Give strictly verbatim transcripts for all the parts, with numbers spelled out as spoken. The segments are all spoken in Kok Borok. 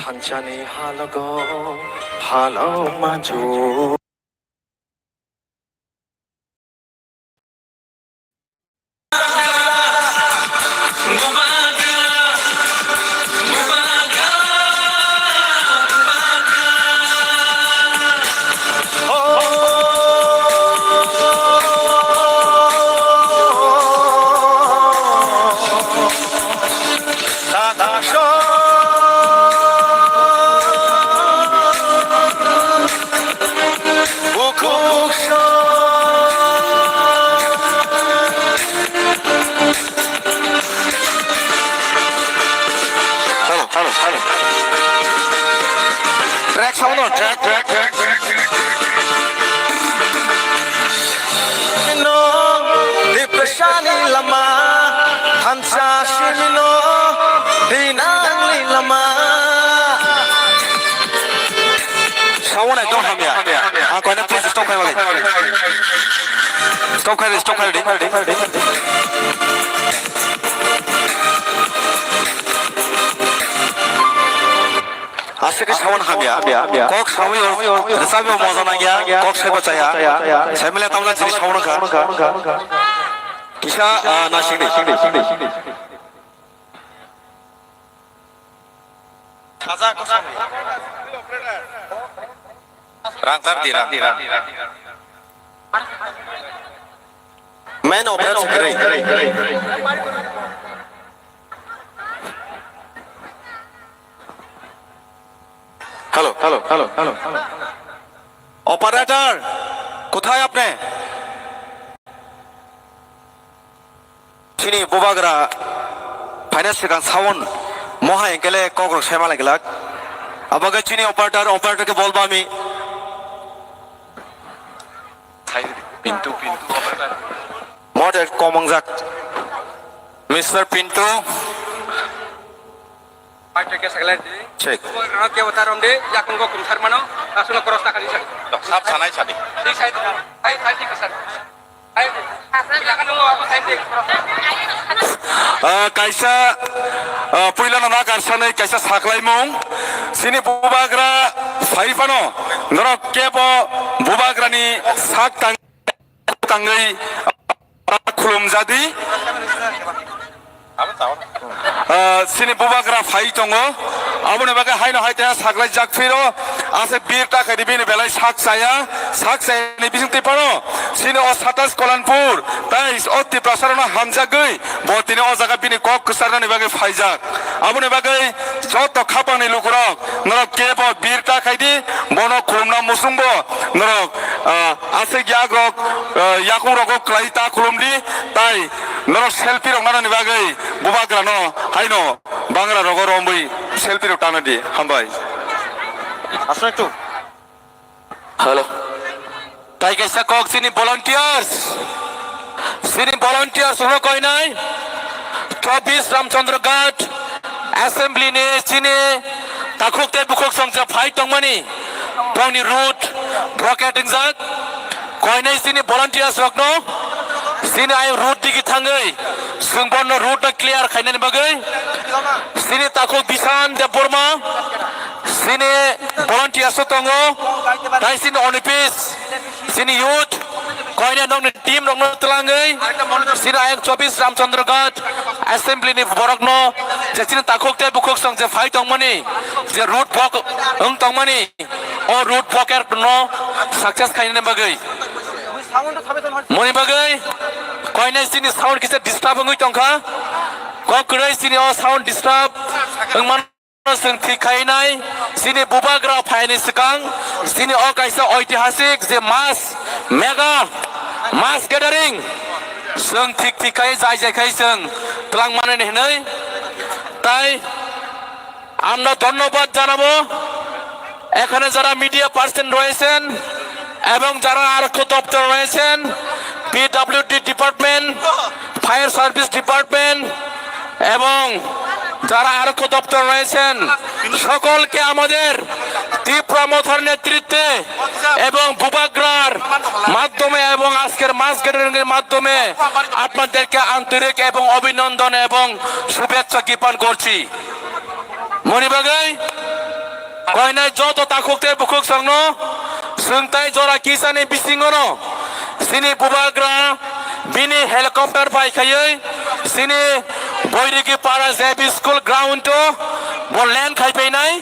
Thansani halogo phalo manju. Hello, hello, hello. Track sound on, track, track, track, track, track. No, depression ni lama, hamsa shimino, hinang ni lama. Sound ekdom hamya. Ang koina please stop khai wale. Stop khai, stop khai, ready? Aswk khe sound hamya. Kok sawi o, rwchapwi o moja nangya, kok saibo chaya. Saimile tamla jini sound wngkha. Kisa, ah, na singdi, singdi, singdi. Rang tar di, rang, rang. Main operator se kwrwi. Hello, hello, hello, hello, hello. Operator, kothay apni? Chini bubagra phaina swkang sound mohai hwnkhe le kokrok sai ma lai glak. Abo khe chini operator, operator khe bol ba mi. Pintu, Pintu. Model komongjak. Mister Pintu. Check. Sap sanai sadi. Ah, kaisa, ah, puila no na karsanai kaisa saklaimung. Chini bubagra sai phano norok kebo bubagrani sak tang tangwi khulumjadi. Ah, chini bubagra phai tongo. Aboni bagwi haino hai tei saklai jak phiro. Ase bir ta khaidi bini belai sak chaya. Sak chayani bising twi phano chini o satas Kolanpur tai o Tiprasa rokno hamjagwi bo tini o jaga bini kok kwcharnani bagwi phaijak. Aboni bagwi joto khapangni lukurok norok kebo bir ta khaidi, bono khulumna muchungbo norok, ah, aswk yakrok, ah, yakungrokbo kwlai ta khulumdi, tai norok selfie rok nanani bagwi bubagrano haino bangra rogo romwi selfie rok tanadi. Hambai. Aswk tu. Hello. Tai kaisa kok chini volunteers. Chini volunteers no koinai. Chobbish Ramchandra Ghat Assembly ni chini takhuk tei bukhuk songcha phai tongmani. Bongni route blockade wngjak. Koinai chini volunteers rokno chini ayang route digi thangwi chwng bono route no clear khainani bagwi chini takhuk Bishan Debbarma. Chini volunteers o tongo, tai chini onipis, chini youth, koine nokni team rokno twlangwi, chini ayang chobbish Ramchandra Ghat Assembly ni borokno, je chini takhuk tei bukhuk song je phai tongmani, je road block wng tongmani, o road block no success khainani bagwi. Moni bagwi, koine chini sound kisa disturb wngwi tongkha, kok kwrwi chini o sound disturb wngmano. Chwng thik khainai, chini bubagra phaini swkang, chini o kaisa oitihasik je mass, mega mass gathering, chwng thik thik khai jai jai khai chwng twlang manani hinwi. Tai আমরা ধন্যবাদ জানাবো এখানে যারা media person রয়েছেন এবং যারা আরক্ষা দপ্তর রয়েছেন, PWD department, fire service department এবং যারা আরক্ষা দপ্তর রয়েছেন, সকলকে আমাদের তীব্র মথার নেতৃত্বে এবং বুবাগ্রার মাধ্যমে এবং আজকের মাস গ্যাদারিং এর মাধ্যমে আপনাদেরকে আন্তরিক এবং অভিনন্দন এবং শুভেচ্ছা জ্ঞাপন করছি। Moni bagwi koinai joto takhuk tei bukhuk songno swng tai jora kisani bisingono chini bubagra bini helicopter bai khaiwi chini Boirigi para J B school ground o bo land khaipainai.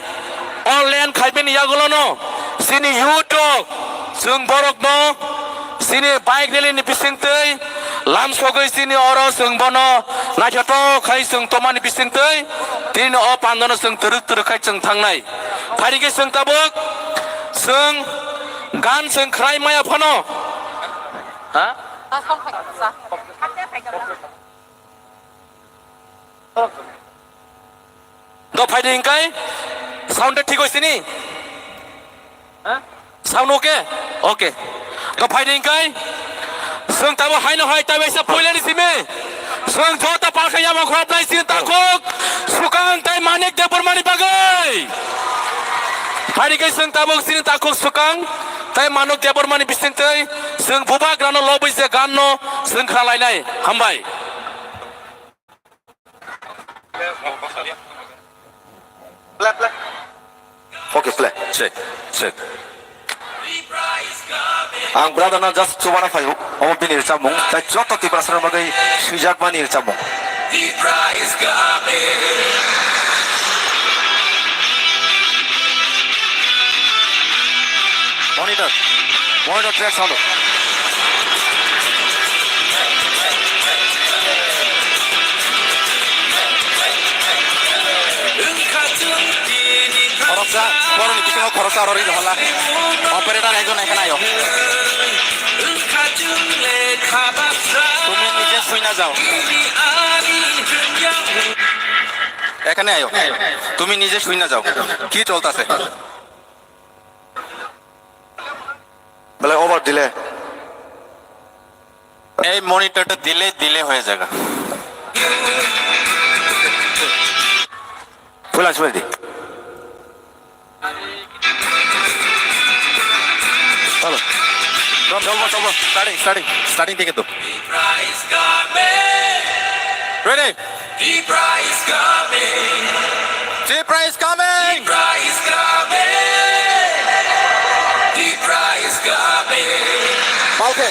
O land khaibini yagulono chini youth rok chwng borokno chini bike rally ni bisingtwi lamsogwi chini oro chwng bono naithotok khai chwng tomani bisingtwi tini o pandano chwng twrwk twrwk khai chwng thangnai. Phairikhe chwng tabuk chwng gan chwng khwrai maya phano. Ha? Do phaidi hingkai sound thik oi sini? Sound okay? Okay. Do phaidi hingkai swng tabo haino hai tabe sa puilani simi. Swng jota palkha yama khorap nai sini takhuk. Sukang tai Manik Debbarmani bagwi. Phaidi kai swng tabuk sini takhuk Sukang tai Manik Debbarmani bising tei swng bubagrano lobwi se ganno swng khralainai. Hambai. Play, play. Okay, play. Check, check. Ang brother no just chubana phaio. Omo bini rwchapmung. Tai joto Tiprasa rok bagwi swijak mani rwchapmung. Monitor. Monitor track sound. Khoroksa, boroni bisingo khoroksa aro ri hola. Operator ekjon ekhane ayo. তুমি নিজে শুই না যাও। এখানে আয়ো। তুমি নিজে শুই না যাও। কি চলতেছে? বলে ওভার দিলে। এই মনিটরটা দিলে দিলে হয়ে যাবে। ফুল আসবে দি। চলো। চলবো, চলবো। স্টার্টিং, স্টার্টিং, স্টার্টিং থেকে তো। Ready? Tipra is coming. Tipra is coming. Tipra is coming. Tipra is coming. Okay.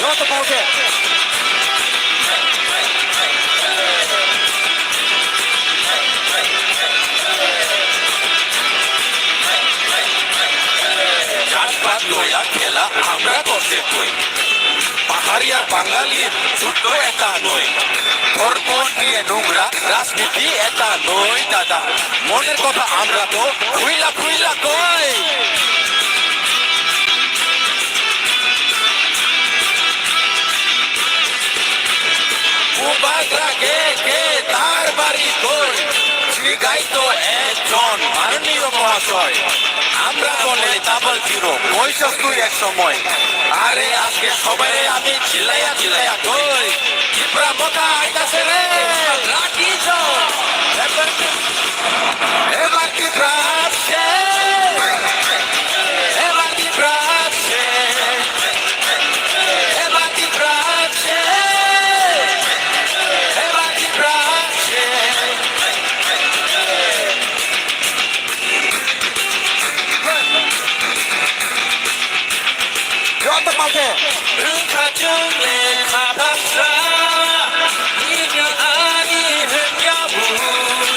Joto kok khe. জাতপাত লয়া খেলা আমরা করতে কই। পাহাড়ি আর বাঙালি যুদ্ধ এটা নয়। ধর্ম নিয়ে নোংরা রাজনীতি এটা নয় দাদা। মনের কথা আমরা তো খুইলা খুইলা কই। বুবাগ্রা কে কে তার বাড়ি কই? জিগাই তো একজন মাননীয় মহাশয়। আমরা বলে ডাবল জিরো, কইছস তুই এক সময়। আরে আজকে সবাই আমি চিল্লাইয়া চিল্লাইয়া কই, ত্রিপুরা মোটা আইতাছে রে। রাখি যাও। এবার কি, এবার কি প্রাপ্সে? এবার কি প্রাপ্সে? এবার কি প্রাপ্সে? Wngkha chwng lekha basra, nini ani hwnkhe abui.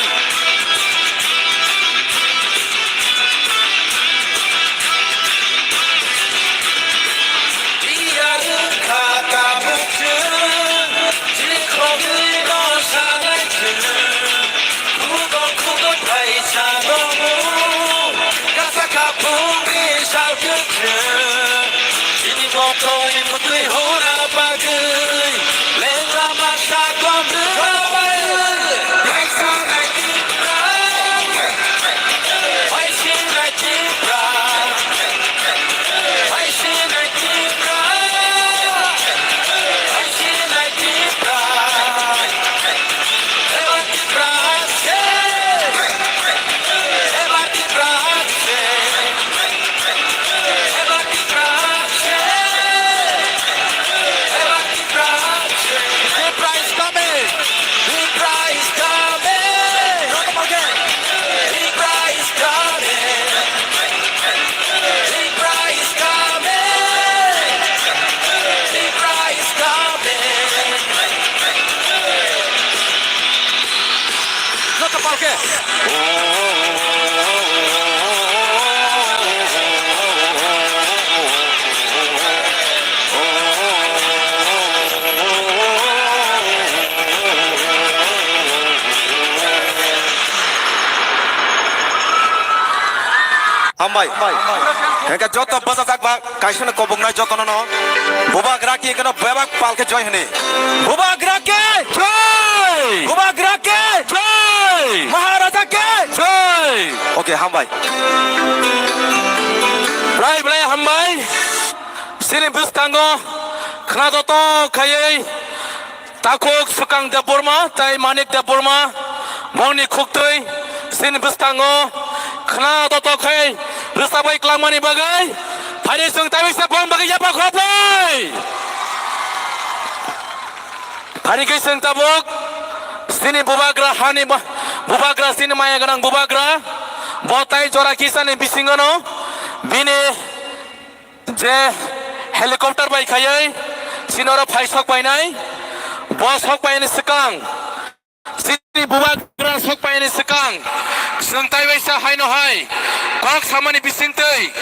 Tiyar wngkha tabuk chwng, chikhogwi no sanai chwng. Khugo khugo thaisa nomu, kasa kaphungni salkhe chwng. Chini mothoni mutwi hora bagwi, lengra masa komrwi. Thaisa nai Tipra, thaisa nai Tipra, thaisa nai Tipra, thaisa nai Tipra. Joto palke. Hambai. Hengke joto bwsajak ba. Kaisano koboknai jotono no Bubagra ki keno bebak palke joy hini. Bubagra ke joy! Bubagra ke joy! Maharaja ke joy! Okay, hambai. Belai belai hambai. Sini bwskango khna joto khayai. Takhuk Swkang Debbarma tei Manik Debbarma bongni khuktwi chini bwskango khna joto khe rwchapwi klangmani bagwi phaidi chwng tabuksa bong bagwi yapha khophlai. Phaidi khe chwng tabuk chini Bubagra hani ba-, Bubagra chini maya gwnang Bubagra bo tai jora kisani bisingono bini je helicopter bai khaiwi chini oro phai sok painai, bo sok painani swkang, chini Bubagra sok painani swkang, chwng tai waisa haino hai kok samani bisingtwi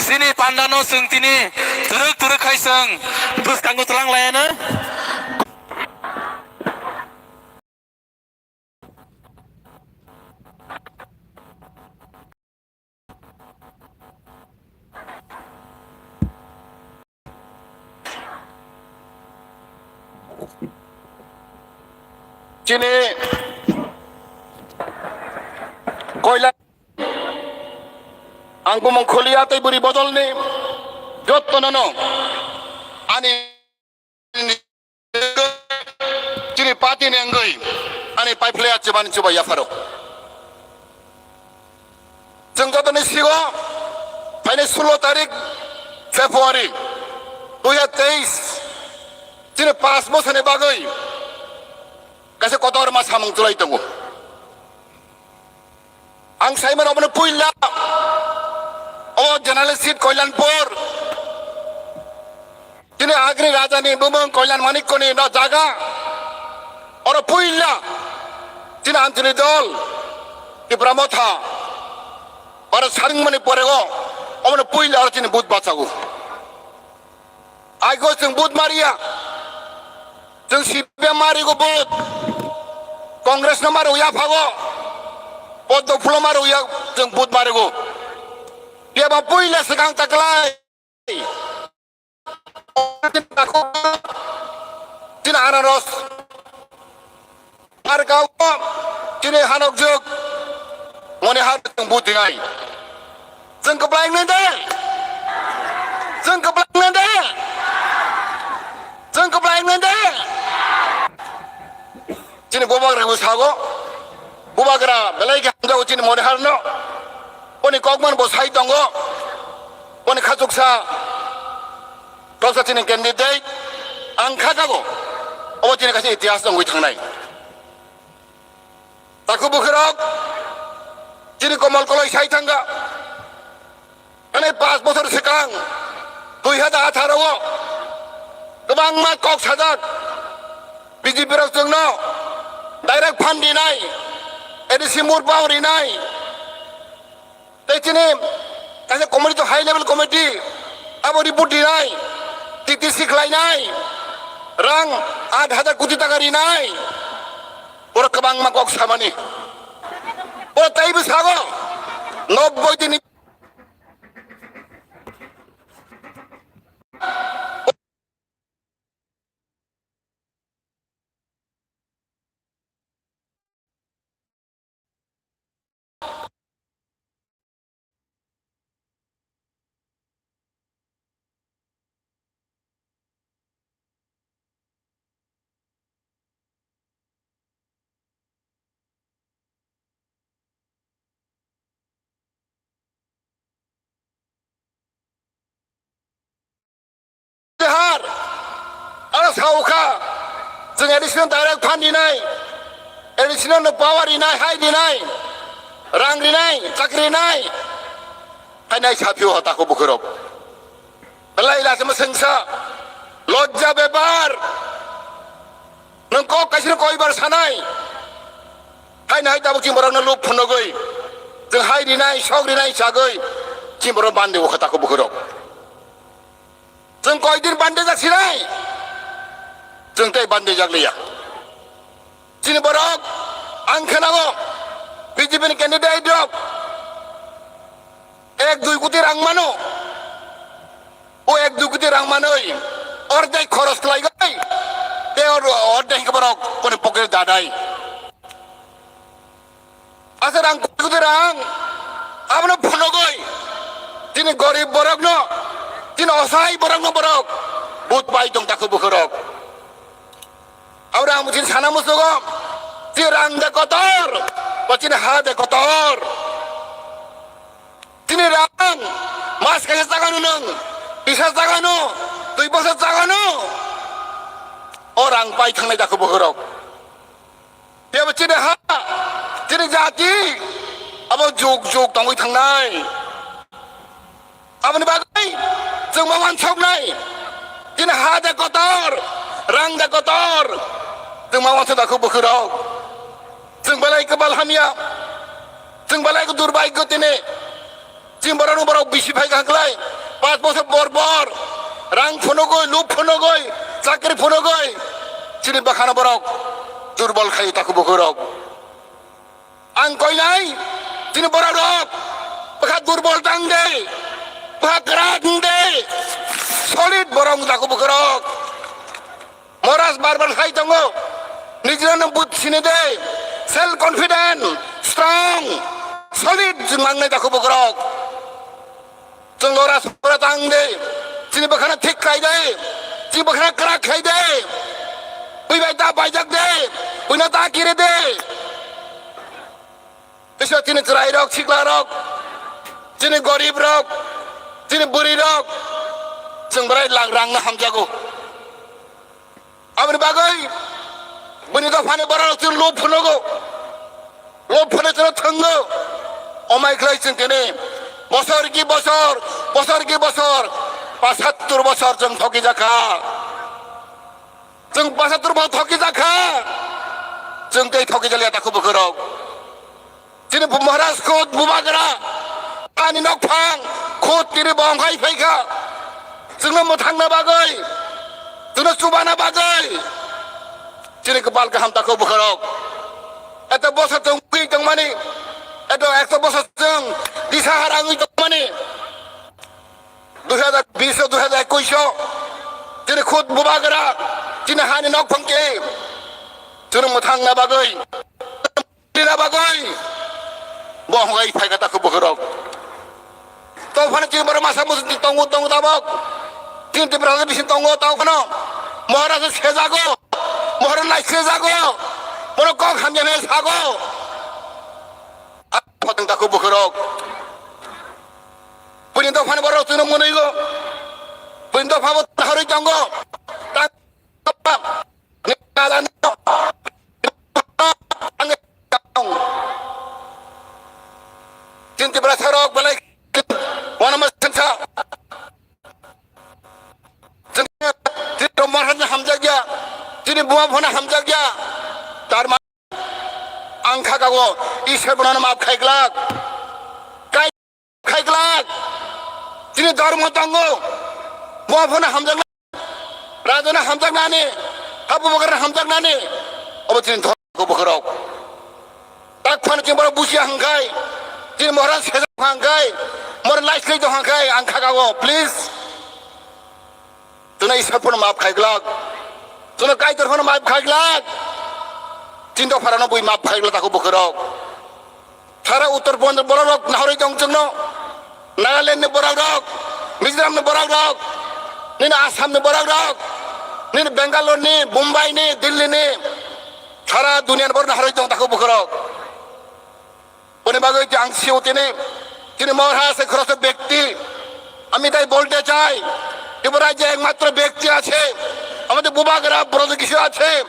chini pandano chwng tini twrwk twrwk khai chwng bwskango twlang laiano. Chini koila ang bumung khuliya tei bwrwi bodolni jotono no ani chini party ni wngwi ani paiphlai achimani chubai yapharo. Chwng jotoni sigo phainai sulo tarik February dui hazar teis chini panch bosorni bagwi kaisa kotorma samung chwlai tongo. Ang saimano obono puila o general seat Koilanpur, chini agni raja ni bumung Koilan Manikko ni no jaga, oro puila chini Ancholi dol Tipra Motha oro saringmani pore o obono puila oro chini booth bachago. Aiko chwng booth mariya. Chwng C P M marigo booth. Congress no maru ya phago. Poddo phulo maru ya chwng booth marigo. Phiya ba puila swkang taklai. Chini anaros. Ar kau chini hanok juk moni har chwng buti ngai. Chwng kwplai nang de. Chwng kwplai nang de. Chwng kwplai nang de. Chini bubagra bo sago. Bubagra belai khe hamjago chini moni har no. Boni kokman bo sai tongo. Boni khachuksa. Toksa chini candidate ang kha jago. Obo chini kaisa itihas wngwi thangnai. Takhuk bukhurok chini Komol Koloi sai thangkha. Ani panch bochor swkang dui Dui hajar atharo o kwbangma kok sajak, B J P rok chwngno direct fund rinai, A D C mur power rinai, tei chini kaisa committee to high level committee abo report rinai, T T C khlainai, rang aat hajar koti taka rinai, borok kwbangma kok samani, borok teibo sago nobboi din ni Bihar, aro saukha, chwng additional direct fund rinai, additional no power rinai, hai rinai, rang rinai, chakri rinai, hai nai saphio hota ko bukhurok. Belai lachima sengsa, lojja bepar. Nwng kok kaisino koibar sanai. Hai nai tabuk chini borokno lub phunugwi. Chwng hai rinai, sok rinai chagwi chini borok bandi o kha takhuk bukhurok. Chwng koi din bandi jak sinai? Chwng tei bandi jak liya. Chini borok ang khnao B J P ni candidate rok ek dui koti rang mano. O ek dui koti rang manwi ordek khoros khlaigwi, tei or-, ordek hwnkhe borok boni pocket danai. Asa rang koti koti rang abono phunugwi chini gorib borokno, chini osai borokno borok vote pai tong takhuk bukhurok. Abo rang chini sana musugo, chini rang de kotor, ba chini ha de kotor. Chini rang mas kaisa chagano nwng, bisa chagano, dui bosor chagano, o rang pai thangnai takhuk bukhurok. Tei bo chini ha, chini jati, abo juk juk tongwi thangnai. Aboni bagwi chwng ma wansoknai, chini ha de kotor, rang de kotor, chwng ma wansok takhuk bukhurok. Chwng belai kwbal hamya, chwng belai durbhagyo tini. Chini borok, borok bisi phai kha khlai, panch bosor por por rang phunugwi, lub phunugwi, chakri phunugwi, chini bwkhano borok durbol khai takhuk bukhurok. Ang koinai, chini borok rok bwkha durbol tang de, bwkha kwrak wng de, solid borok wng takhuk bukhurok. Maharaj bar bar sai tongo, nijrano but sini de, self confident, strong, solid mangnai takhuk bukhurok. Chwng lora sora tang de, chini bwkhano thik khai de, chini bwkhano kwrak khai de, bui bai ta baijak de, buino ta kiri de. Teisa chini chwrai rok, sikla rok, chini gorib rok, chini bwrwi rok, chwng bwrai lang rang no hamjago. Aboni bagwi bini dophani borok chwng lub phunugo, lub phunui chwng thwngo. Omai khlai chwng tini bosor ki bosor, bosor ki bosor, pachattur bosor chwng thoki jakha. Chwng pachattur bosor thoki jakha. Chwng tei thoki jalia takhuk bukhurok. Chini Maharaj khud Bubagra ani nokphang khud tini bo wngkhai phaikha. Chwngno mwthangna bagwi, chwngno chubana bagwi chini kwpal kaham takhuk bukhurok. Eto bosor chwng ugwi tongmani, eto ekso bosor chwng disa harangwi tongmani. Dui hajar bis o, dui hajar ekush o chini khud Bubagra chini hani nokphang tei chwngno mwthangna bagwi. Dina bagwi bo hwnwi phaikha takhuk bukhurok. Tongphani chini borok masa musu tongo, tongo tabok. Chini Tiprasa bisi tongo, tongphano Maharaj sejago, Maharaj nai sejago, borok kok hamya hwnwi sago. Photong takhuk bukhurok. Buini dophani borok chwngno mwnwigo. Buini dopha bo harwi tongo. Chini Tiprasa rok belai wanama sensa. Bini buma phano hamjakya, tar mane ang kha kago, Isor bono map khai glak, kai khai glak. Chini dhormo tongo, buma phano hamjaknai, rajano hamjaknani, habu bagarno hamjaknani, obo chini dhormo bokhorok. Tak phano chini borok busia hangkai, chini Maharaj sejak hangkai, mor laislai tong hangkai, ang kha kago, please. Chwngno Isor phano map khai glak. Chwngno Kaitor phano map khai glak. Chini dopharano bui map khai glak takhuk bukhurok. Sara Uttor Purbanchal borok rok nahorwi tong chwngno. Nagaland ni borok rok, Mizoram ni borok rok, nini Assam ni borok rok, nini Bangalore ni, Mumbai ni, Delhi ni, sara duniya ni borok nahorwi tong takhuk bukhurok. Boni bagwi ang sio tini, tini Maharaj se khoroksa bekti. আমি তাই বলতে চাই, ত্রিপুরা রাজ্যে একমাত্র ব্যক্তি আছে, আমাদের বুবাগ্রা ব্রজকিশোর আছে।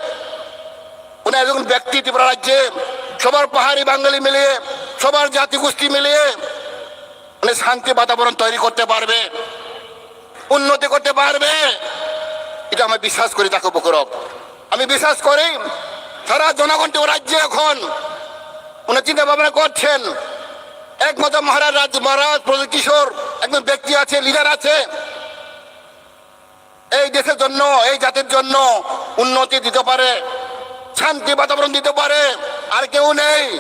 উনি একজন ব্যক্তি ত্রিপুরা রাজ্যে সবার পাহাড়ি বাঙালি মিলিয়ে, সবার জাতিগোষ্ঠী মিলিয়ে উনি শান্তি বাতাবরণ তৈরি করতে পারবে, উন্নতি করতে পারবে, এটা আমরা বিশ্বাস করি। তাকে বকরক আমি বিশ্বাস করি, সারা জনগণ ত্রিপুরা রাজ্যে এখন উনি চিন্তা ভাবনা করছেন। একমাত্র মহারাজ রাজ, মহারাজ প্রদ্যুৎ কিশোর একজন ব্যক্তি আছে, লিডার আছে, এই দেশের জন্য, এই জাতির জন্য উন্নতি দিতে পারে, শান্তি বাতাবরণ দিতে পারে, আর কেউ নেই।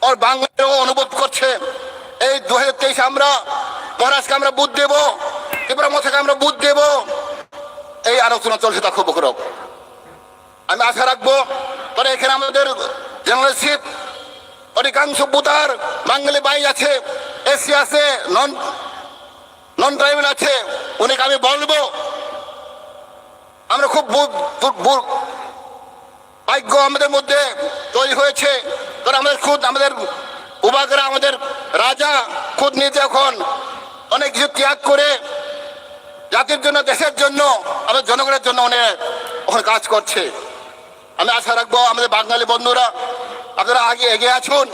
ওর বাংলাদেশও অনুভব করছে। এই দু হাজার তেইশে আমরা মহারাজকে আমরা ভোট দেব, ত্রিপুরা মথাকে আমরা ভোট দেব, এই আলোচনা চলছে। তা খুব বকরক আমি আশা রাখবো, কারণ এখানে আমাদের জেনারেল চিফ, অধিকাংশ ভোটার বাঙালি ভাই আছে, এসসি আছে, নন নন ট্রাইবাল আছে, উনিকে আমি বলবো। আমরা খুব বু- বু- বু- ভাগ্য আমাদের মধ্যে তৈরি হয়েছে, কারণ আমাদের খুদ আমাদের বুবাগ্রা, আমাদের রাজা খুদ নিজে এখন অনেক কিছু ত্যাগ করে জাতির জন্য, দেশের জন্য, আমাদের জনগণের জন্য অনেক ওখানে কাজ করছে। আমি আশা রাখবো আমাদের বাঙালি বন্ধুরা, আপনারা আগে এগিয়ে আসুন,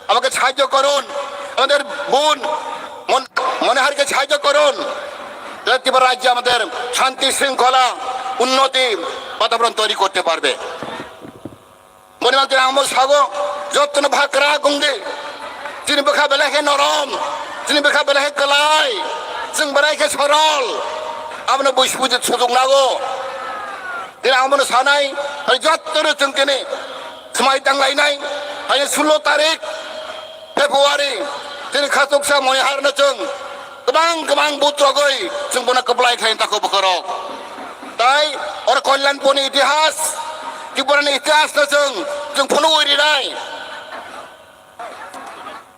আমাকে সাহায্য করুন, আমাদের বোন মন- মনোহরকে সাহায্য করুন, যাতে ত্রিপুরা রাজ্যে আমাদের শান্তি শৃঙ্খলা উন্নতি বাতাবরণ তৈরি করতে পারবে। Boni bagwi ang omo sago, jotono bwkha kwrak wng di. Chini bwkha belai khe norom, chini bwkha belai khe kwlai, chwng belai khe sorol. Abono bui sujuk nago. Tini ang bono sanai, hai jotono chwng tini swmai tanglainai, hai sullo tarik February, tini khachuksa Moniharno chwng kwbang kwbang vote rogwi chwng bono kwplai khlai tako bwkhorok. Tai oro Kalyanpurni itihas, Tripurani itihasno chwng, chwng phunugwi rinai.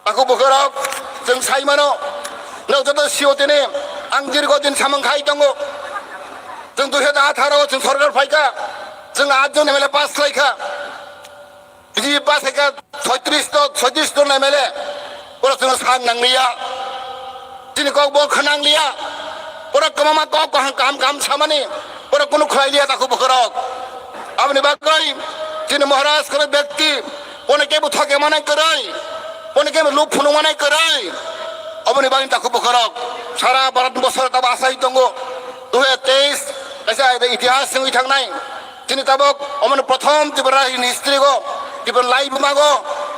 Ako bwkhorok chwng sai mano, nok joto sio tini ang dirgo din samung khai tongo. Chwng dui hajar atharo chwng sorkar phaikha, chwng atjon M L A pass khlaikha. B J P pass khaikha soitris to, soitris to M L A. Borok chwngno sak nangliya. Chini kok bo khna nangliya. Borok kwbangma kok kaham kaham kaham samani. Borok kunu khlai liya tako bwkhorok. Aboni bagwi chini Maharaj khoro bekti. Bono kebo thoke manai kwrwi. Bono kebo luk phunuk manai kwrwi. Aboni bagwi tako bwkhorok. Sara Bharat bosor tabo asai tongo. Dui hajar teis kaisa itihas wngwi thangnai. Chini tabok omoni prothom Tripura in history go, Tripura lai buma go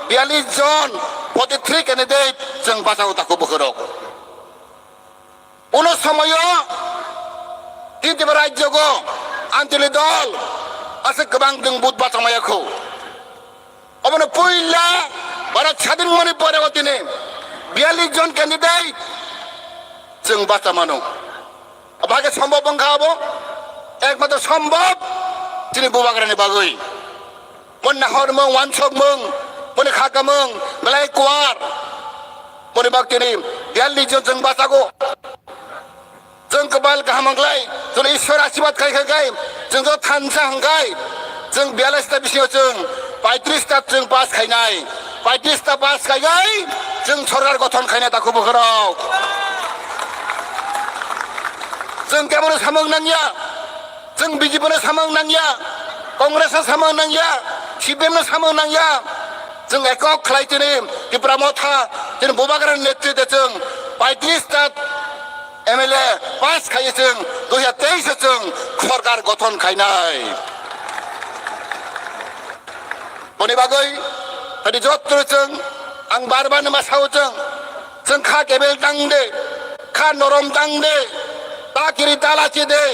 biyallis jon forty three candidate chwng bachao tako bwkhorok. Uno somoyo tin Tripura rajyo go Anchalik dol aswk kwbang chwng vote bachamaya kho. Obono puila Bharat sadin mani pore o tini biyallis jon candidate chwng bachamano. Abo hai khe sombhob wngkha abo, ekmatro sombhob chini bubagrani bagwi. Boni nahormung, wansokmung, boni khakamung belai kuar. Boni bak tini biyallis jon chwng bachago. Chwng kwbal kaham wngkhlai, chwng Ishwar asirwad khai khai khai, chwng jo thansa hwngkhai, chwng biyallis ta bisingo chwng paitris ta chwng pass khainai. Paitris ta pass khaigai, chwng sorkar gothon khaina tako bwkhorok. Chwng kebono samung nangya, chwng B J P no samung nangya, Congress no samung nangya, C P M no samung nangya. Chwng ekok khlai chini Tipra Motha, chini bubagrani netritwe chwng paitris ta M L A pass khaye chwng dui hajar teis o chwng sorkar gothon khainai. Boni bagwi tadi jotto chwng ang bar bar ma sao chwng, chwng kha kebel tang de, kha norom tang de, ta kiri ta lachi de,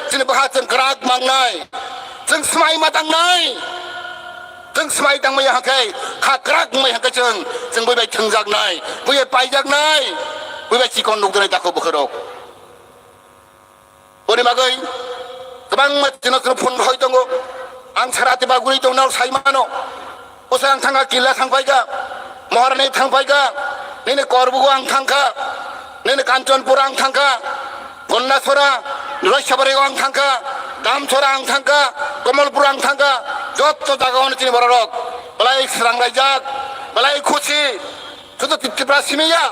chini bwkha chwng kwrak mangnai, chwng swmai ma tangnai, chwng swmai tangmaya hwnkhe kha kwrak wngmaya hwnkhe chwng, chwng bui bai thwngjaknai, bui bai paijaknai, bui bai chikon nukjaknai takhuk bwkhwrok. Boni bagwi kwbangma chino chino phone rwui tongo. Ang sara tiba guri tongno sai mano. Bwsa ang thangkha Killa thangpaikha, Maharani thangpaikha, nini Korbugo ang thangkha, nini Kanchanpur ang thangkha, Gandachara, Roisabari ang thangkha, Damchara ang thangkha, Kamalpur ang thangkha, jotto jaga ono chini bororok belai srangraijak, belai khusi. Sudu Tipra simi ya,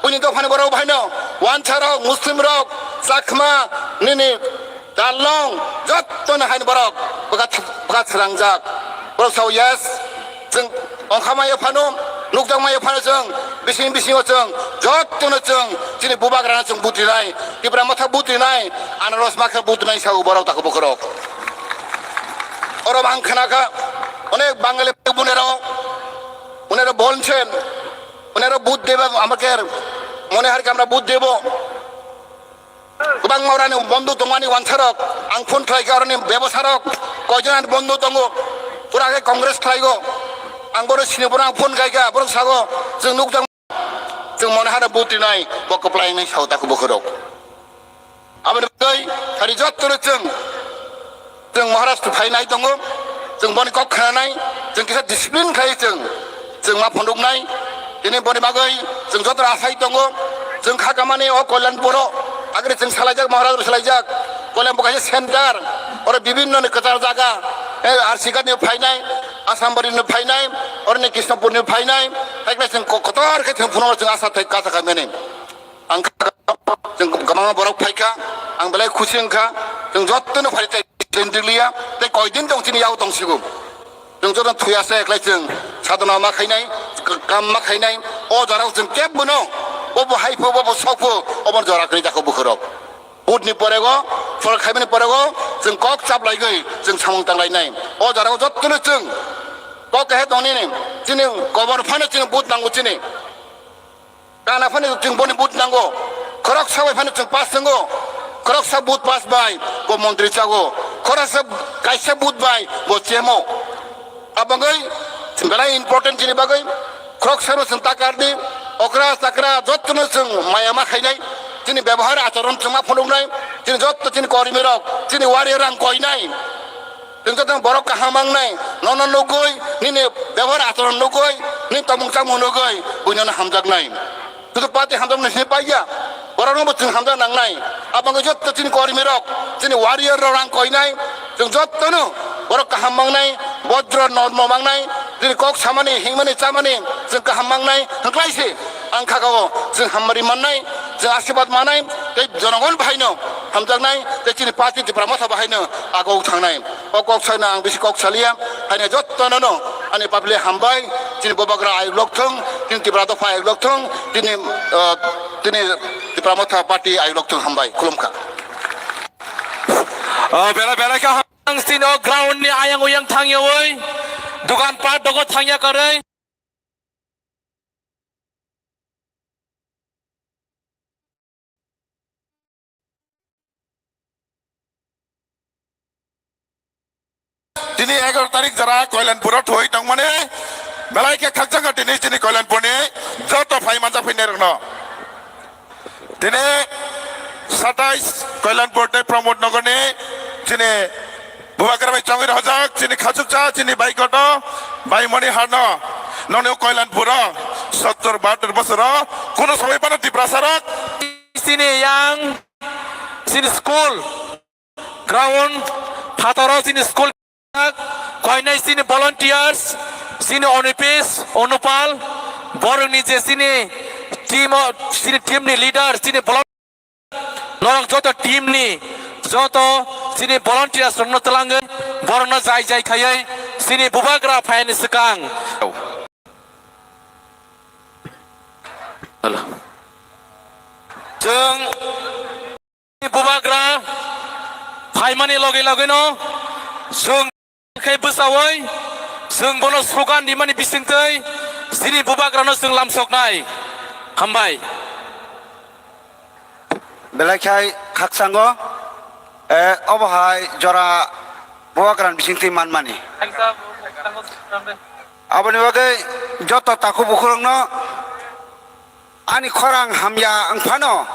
buini dophani borok bahaino, Wansa rok, Muslim rok, Chakma, nini, Darlong, jottoni haini borok, bwkha, bwkha srangjak. Borok sao, yes, chwng ongkha maya phano, nukjak maya phano chwng, bising bisingo chwng, jottono chwng, chini bubagrano chwng butrinai, Tipra Motha butrinai, Anaros Makha butrinai sao borok takhuk bwkhwrok. Oro ang khnakha, onek Bangali bunero, bunero bolchen, Onero vote deba amaker mone har ki amra vote debo. Kwbangma orani bondhu tongmani wansarok, ang phone khlaikha oroni bebosarok, koijon ani bondhu tongo, pura khe Congress khlaigo. Ang bono sini, bono ang phone khaikha, borok sago, chwng nukjak, chwng mone hano vote rinai, bo kwplai wngnai sao takhuk bwkhwrok. Aboni bagwi sari jottono chwng, chwng Maharashtra phainai tongo, chwng boni kok khananai, chwng kisa discipline khlai chwng, chwng ma phunuknai. Tini boni bagwi chwng joto asai tongo, chwng kha kamani o Kalyanpuro, agre chwng salaijak, Maharashtra salaijak, Kalyan bo kaisa center, oro bibinno ni kwchar jaga, eh, R C Khat ni phainai, Asambari ni phainai, oroni Krishnapur ni phainai, hai khe chwng ko-, kotor khe chwng phunukno chwng asa thai kasa khaimani. Ang kha, chwng kwbangma borok phaikha, ang belai khusi wngkha, chwng jottono phai tei chwng diliya, tei koidin tong chini yak tongsigo. Chwng joto thuya se khlai chwng sadhana ma khainai, k-, kam ma khainai, o jorao chwng kebbono, bobo haipho, bobo sokpho, obo jora kwrwi jakho bwkhwrok. Vote ni porego, phol khaimani porego, chwng kok chaplaigwi, chwng samung tanglainai. O jorao jottono chwng kok kahe tongnini, chini kobor phano chini vote nango chini. Kana phano chwng boni vote nango. Khoroksa bai phano chwng pass wngo. Khoroksa vote pass bai bo montri chago. Khoroksa kaisa vote bai bo chemo. Abagwi belai important chini bagwi. Khoroksa no chwng takar di. Okra chakra jottono chwng maya ma khainai. Chini bebohar acharon chwng ma phunuknai. Chini jotto chini kormi rok, chini warrior rang koinai. Chwng joto borok kaham mangnai, nono nugwi, nini bebohar acharon nugwi, nini tongmung chamung nugwi, buinono hamjaknai. Sudu party hamjakmani se paiya, borokno bo chwng hamjak nangnai. Abangwi jotto chini kormi rok, chini warrior rok rang koinai, chwng jottono borok kaham mangnai, bojro normo mangnai, chini kok samani, hingmani, chamani, chwng kaham mangnai, hwnkhlai se ang khakao chwng hammari mannai, chwng asirwad manai, tei jonogon bahaino hamjaknai, tei chini party Tipra Motha bahaino agok thangnai. O kok saino ang bisi kok saliya, haino jottono no ani public hambai, chini bubagra ayuk lokthung, chini Tipra dopha ayuk lokthung, chini, ah, chini Tipra Motha party ayuk lokthung, hambai, khulumkha. Ah, bela bela kha ang sini o ground ni ayang uyang thangyawi, dukan pat dogo thangya karwi. Tini egaroh tarik jora Kalyanpuro thoi tongmani belai khe khakchangkha tini chini Kalyanpurni joto phai manjak phainairokno. Tini satais Kalyanpur tei Pramod Nagarni chini Bubagra bai chongwi rojak chini khachuksa chini baikoto bai mani harno noni Kalyanpuro sottor bahator bosoro kuno somoi phano Tiprasa rok. Chini yang chini school ground phataro chini school koinai chini volunteers chini Onipis Onupal borokni je chini team o chini team ni leader chini volunteer Norok joto team ni, joto chini volunteers rokno twlangwi borokno jai jai khaiwi chini bubagra phaiyani swkang. Hello. Chwng Phaimani logi logi no chwng khe bwchaui chwng bono slogan rimani bisingtwi chini bubagrano chwng lamsoknai. Hambai. Belai khai khakchangw, eh, obo hai jora bubagrani bisingtwi manmani. Aboni bagwi joto takhuk bukhurokno ani khorang hamya wng phano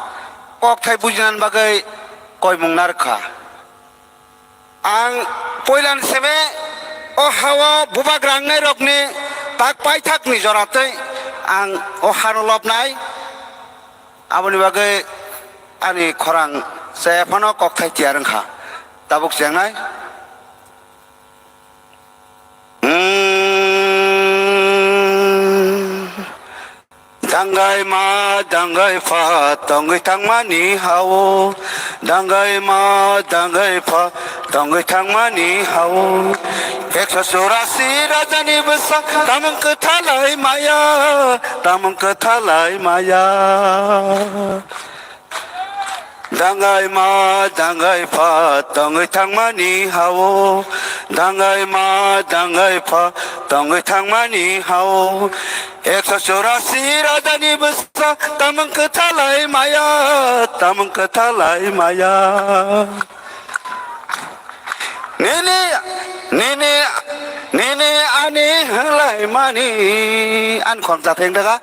kokthai bujinani bagwi koimung narwkha. Ang poilani sebe o hao bubagra wngnairokni tak paithakni joratwi ang o hano lobnai. Aboni bagwi ani khorang chaya phano kokthai tiyar wngkha. Tabuk chengnai. Hmm. Dangai ma, dangai pha, tongwi thangmani hao. Dangai ma, dangai pha, tongwi thangmani hao. Ekso churasi rajani bwsa, tamung kwthalai maya, tamung kwthalai maya. Dangai ma, dangai pha, tongwi thangmani hao. Dangai ma, dangai pha, tongwi thangmani hao. Ekso churasi rajani bwsa, tamung kwthalai maya, tamung kwthalai maya. Nini, nini, nini ani hwnlaimani, ani khorang jatheng daga.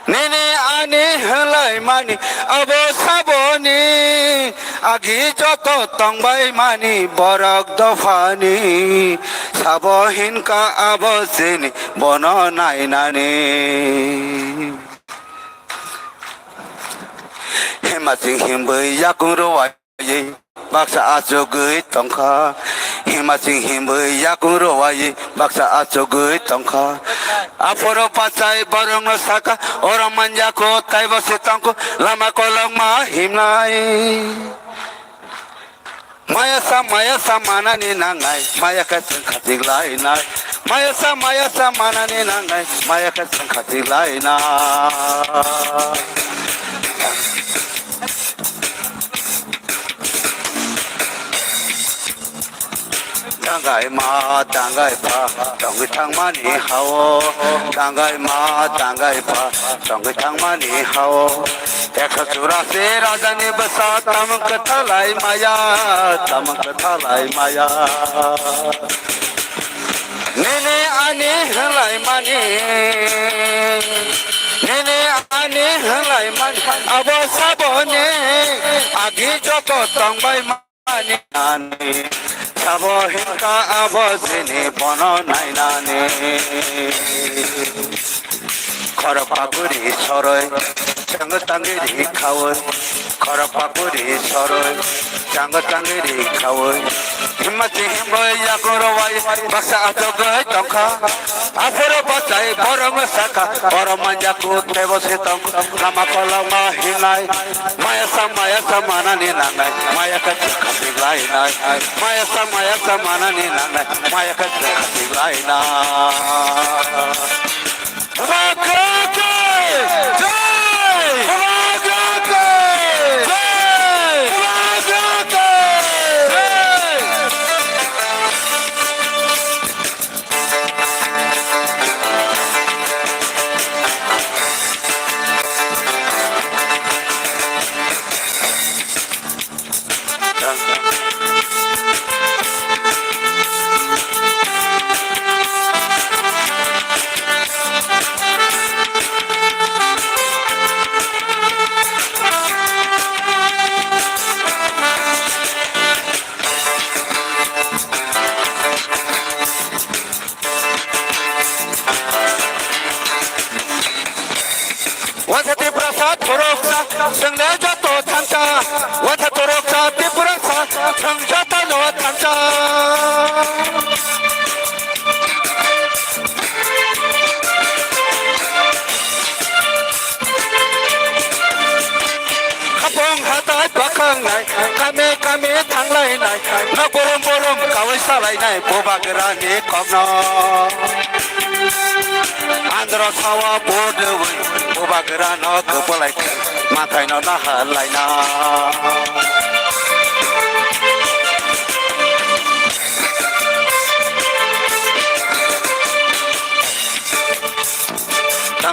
Nini ani hwnlaimani, abo saboni, agi joto tongbaimani, borok dophani, sabo hinka abo chini, bono nainani. Himaching himbwi yakung rwai. Baksa achugwi tongkha, himaching himbwi yakung rwai, baksa achugwi tongkha. Aphuru bachai borokno saka, oro manjaku taibo se tongkhu, lama kolokma himnai. Maya sa, maya sa manani nangnai, maya khe chwng khatik lainai. Maya sa, maya sa manani nangnai, maya khe chwng khatik lainai. Dangai ma, dangai pha, tongwi thangmani hao. Dangai ma, dangai pha, tongwi thangmani hao. Ekso churasi rajani bwsa, tamung kwthalai maya, tamung kwthalai maya. Nini ani hwnlaimani, nini ani hwnlaimani, abo saboni agi joto tongbai mani nani, sabo hinka abo chini bono nainani. Khorok pakuri soroi, chango tangiri khaui. Khorok pakuri soroi, chango tangiri khaui. Himma chihimroi yakung rowai, baksa achugwi tongkha. Aphuru bachai borokno sakha, oro manjaku tebo se tongkha. Lama kolokma hinai, maya sa, maya sa manani nangnai, maya khe chwng khatik lainai. Maya sa, maya sa manani nangnai, maya khe chwng khatik lainai. Bubagra ki jai! Bubagra ki jai! Bubagra ki jai! Waisa Tiprasa thoroksa, chwng le joto thansa. Waisa thoroksa Tiprasa, chwng joto no thansa. Khapung hatai bakhangnai, kami kami thanglainai, nok borom borom kawi salainai, bubagrani kokno. Andro sawa bodewi, bubagrano kwpwlai, mathaino nahalaina.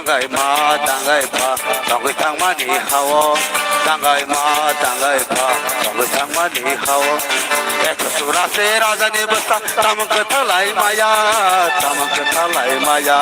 Tangai ma, tangai pha, tongwi thangmani hao. Tangai ma, tangai pha, tongwi thangmani hao. Eto sura se raja ni bwsa, tamang kwthalai maya, tamang kwthalai maya.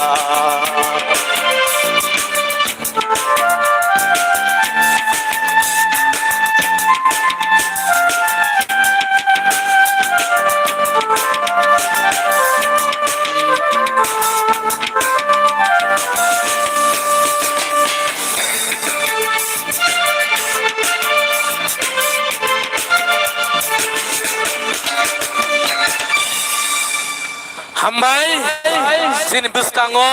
Hambai, chini bwskango,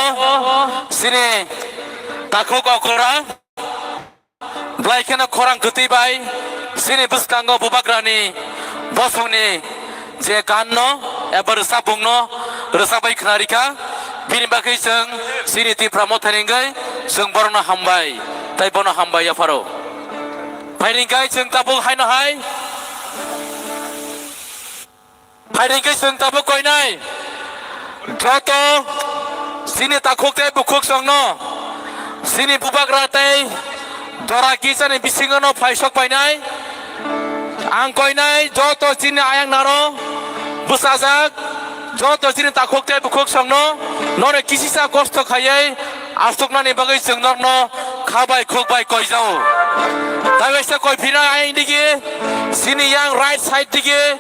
chini takhuk okra. Belai kheno khorang kwtwi bai chini bwskango bubagrani bosongni je ganno eba rwchapmungno rwchapwi khna rikha, bini bagwi chwng chini Tipra Mothani wngwi chwng borokno hambai tei bono hambai yapharo. Phaini hwnkhe chwng tabuk haino hai. Phaidi hwnkhe chwng tabuk koinai joto chini takhuk tei bukhuk chwngno chini bubagra tei jora kisani bisingo no phaisok painai. Ang koinai joto chini ayang naro bwsajak, joto chini takhuk tei bukhuk chwngno nono kisisa kosto khaiwi aswknani bagwi chwng norokno kha bai khuk bai koijao. Tai waisa koiphinai ayang digi, chini yang right side digi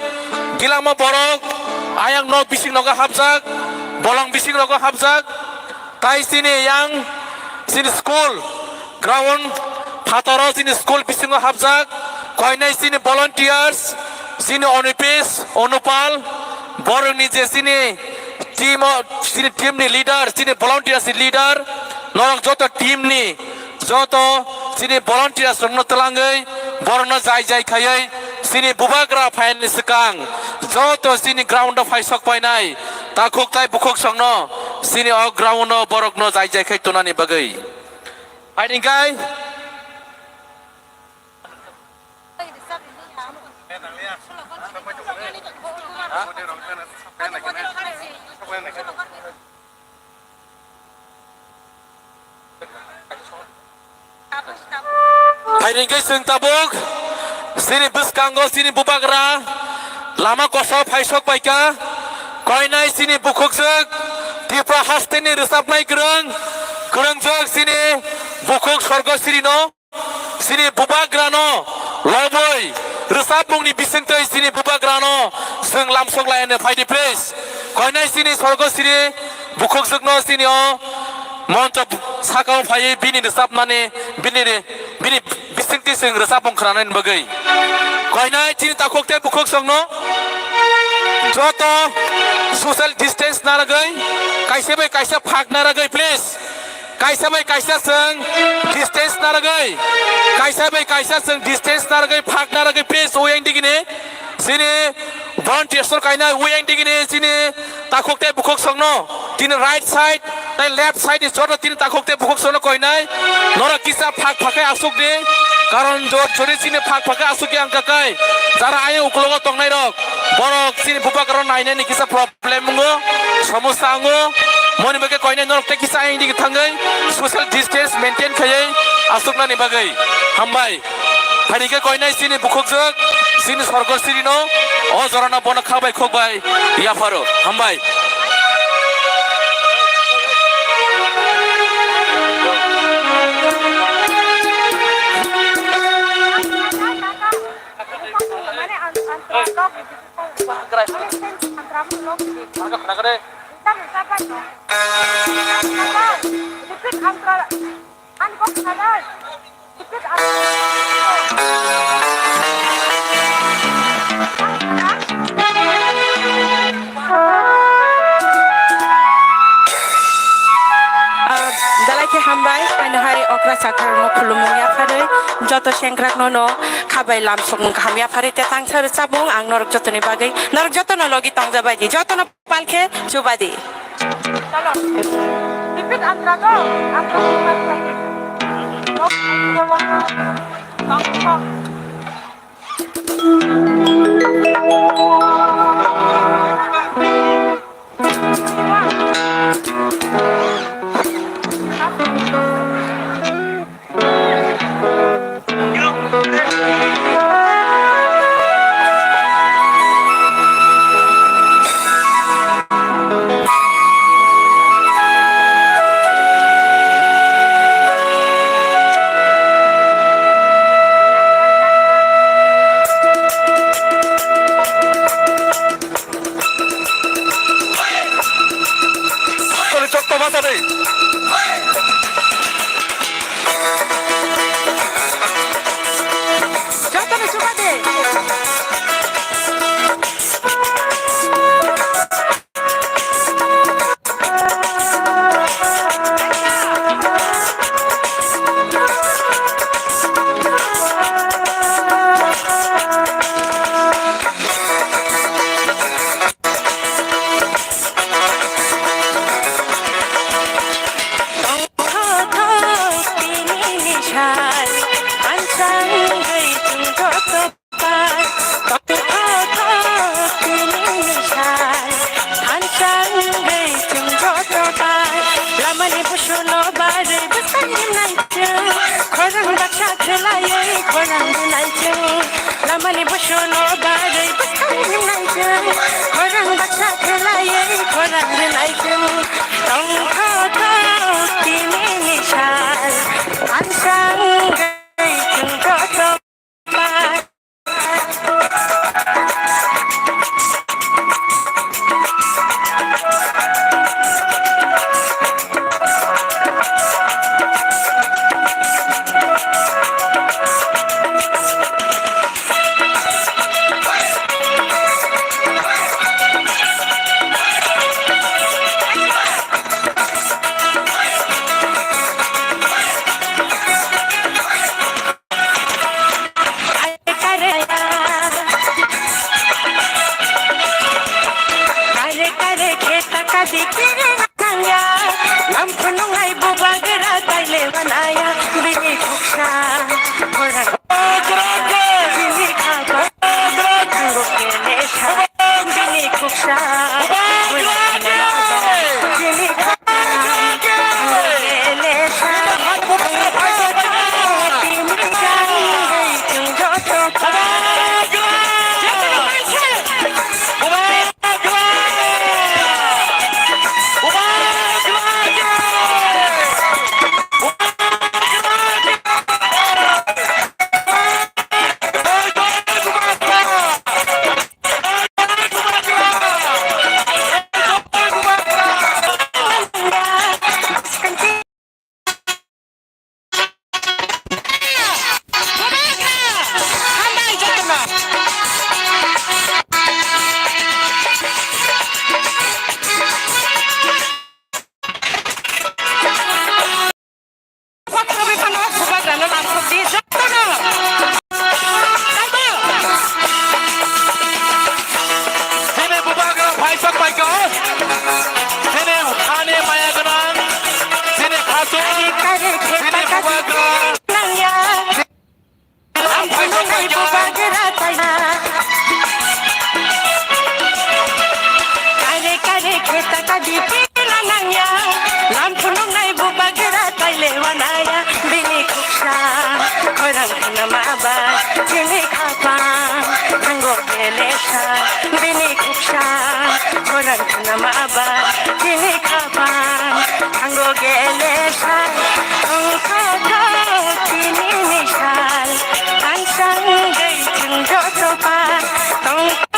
gilangma borok ayang nok bising nogo hapjak, bolong bising nogo hapjak. Tai chini yang chini school ground phataro chini school bisingo hapjak, koinai chini volunteers, chini Onipis, Onupal, borokni je chini team o, chini team ni leader, chini volunteers ni leader, norok joto team ni, joto chini volunteers rokno twlangwi, borokno jai jai khaiwi, chini bubagra phaini swkang, joto chini ground o phaisok painai, takhuk tai bukhuk songno, chini o ground o borokno jai jai khai tonani bagwi. Phaini kai. Phaini hwnkhe chwng tabuk chini bwskango chini bubagra lama kosa phaisok paikha, koinai chini bukhukjwk Tripura hasteni rwchapnai kwrwng, kwrwngjwk chini bukhuk Sorgosrino. Chini bubagrano lobwi rwchapmungni bisingtwi chini bubagrano chwng lamsok laiyani phaidi please. Koinai chini Sorgosri bukhukjwkno chini o moncho sakao phaiwi bini rwchapmani bini, bini bisingtwi chwng rwchapmung khwnanani bagwi. Koinai chini takhuk tei bukhuk chwngno joto social distance narwgwi kaisa bai kaisa phak narwgwi please. Kaisa bai kaisa chwng distance narwgwi, kaisa bai kaisa chwng distance narwgwi, phak narwgwi, please, uyang digini chini volunteers rok kainai, uyang digini chini takhuk tei bukhuk songno, tini right side tei left side ni joto tini takhuk tei bukhuk songno koinai, norok kisa phak phakai asuk di, karon jor jori chini phak phakai asuk yang kakai, jara ayang ukulogo tongnai rok, borok chini bubagra rok nainani kisa problem. Problem wngo, somosa wngo, moni bagwi koinai norok tei kisa ayang digi thangwi social distance maintain khaiwi aswknani bagwi. Hambai. Phaini khe koinai chini bukhukjwk, chini Sorgosrino, o jorano bono kha bai khuk bai yapharo. Hambai. Ah, dalai khe hambai, ano hai okra chakra no khulumung yapharwi, joto sengkrak no no khabai lamsok kaham yapharwi te tangsa rwchapmung ang norok jotoni bagwi, norok jotono logi tongjabai di, jotono pal khe chubadi. Chalo. Repeat antra go. Antra go. Khorang rwnai chwng, lamani bosono barwi bwskang rwnai chwng. Khorang baksa khlaiwi khorang rwnai chwng. Tongtho tho tini ni sal, ang sangwi chwng joto. Kare kare kheta kadi kiri nangya, lamphunung ai bubagra taile banaya, bini khuksa khorang. Bini khaba, bini khuksa, bini khaba. Chini bubagra phaisok paikha. Chini hani maya gwnang. Chini khasuk. Chini bubagra. Kare kare kheta kadi pila nangya, lamphunung nai bubagra taile wanaya, bini khuksa khorang khna ma ba, chini khapang thango gelesa, bini khuksa khorang khna ma ba, chini khapang thango gelesa, tongkha tini ni sal, ang sangwi chwng joto pa, tongkha.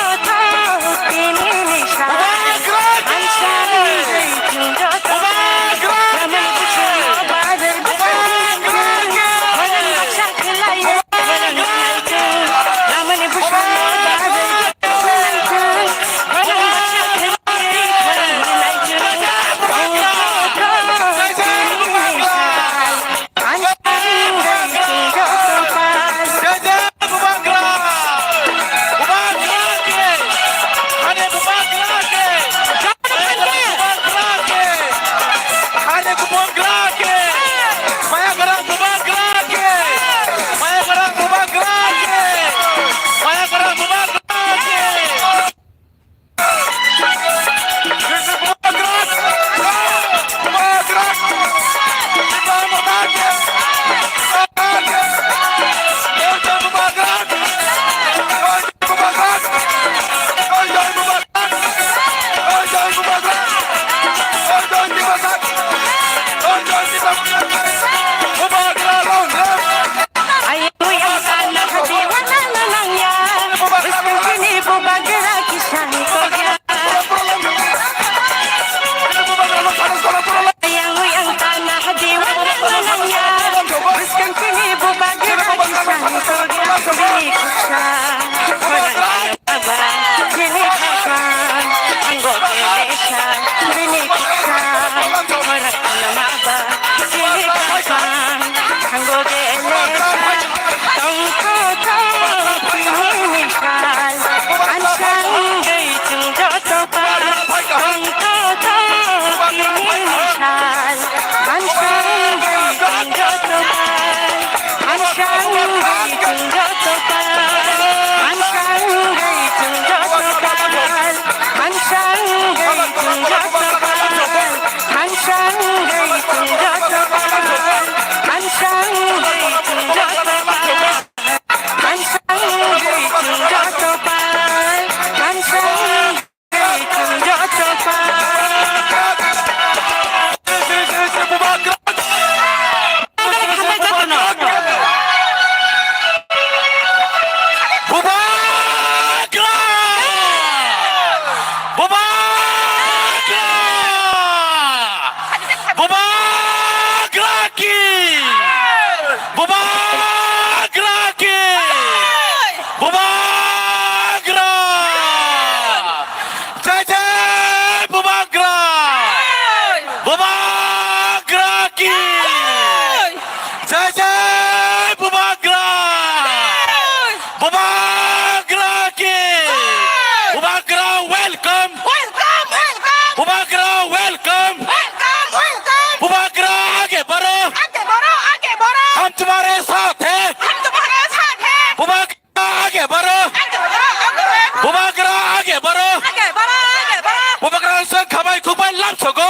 khabai khukbai lamsogo.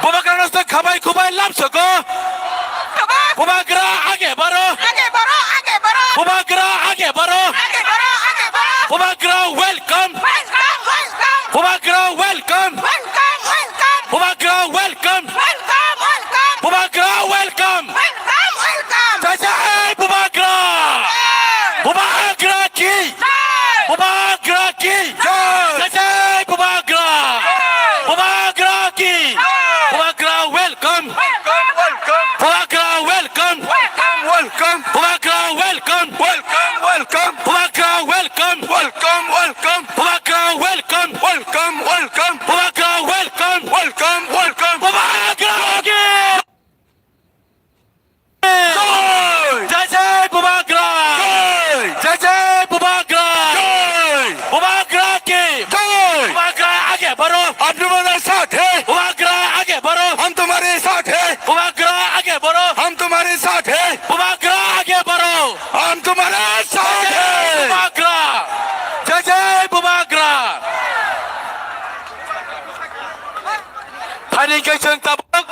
Bubagrano se khabai khukbai lamsogo. Bubagra age baro. Bubagra age baro. Bubagra welcome. Bubagra welcome. Bubagra welcome. Bubagra welcome. Jai Jai Bubagra. Bubagra ki. Bubagra ki. Jai Jai Bubagra. Bubagra ki. Bubagra welcome. Bubagra welcome. Bubagra welcome. Bubagra welcome. Bubagra welcome. Bubagra welcome. Bubagra welcome. Bubagra welcome. Bubagra welcome. Bubagra ki. Jai! Jai Jai Bubagra! Jai! Jai Jai Bubagra! Jai! Bubagra ki! Jai! Bubagra age baro! Hum tumhare saath hai! Bubagra age baro! Hum tumhare saath hai! Bubagra age baro! Hum tumhare saath hai! Bubagra age baro! Hum tumhare saath hai! Bubagra! Jai Jai Bubagra! Phaini khe chwng tabuk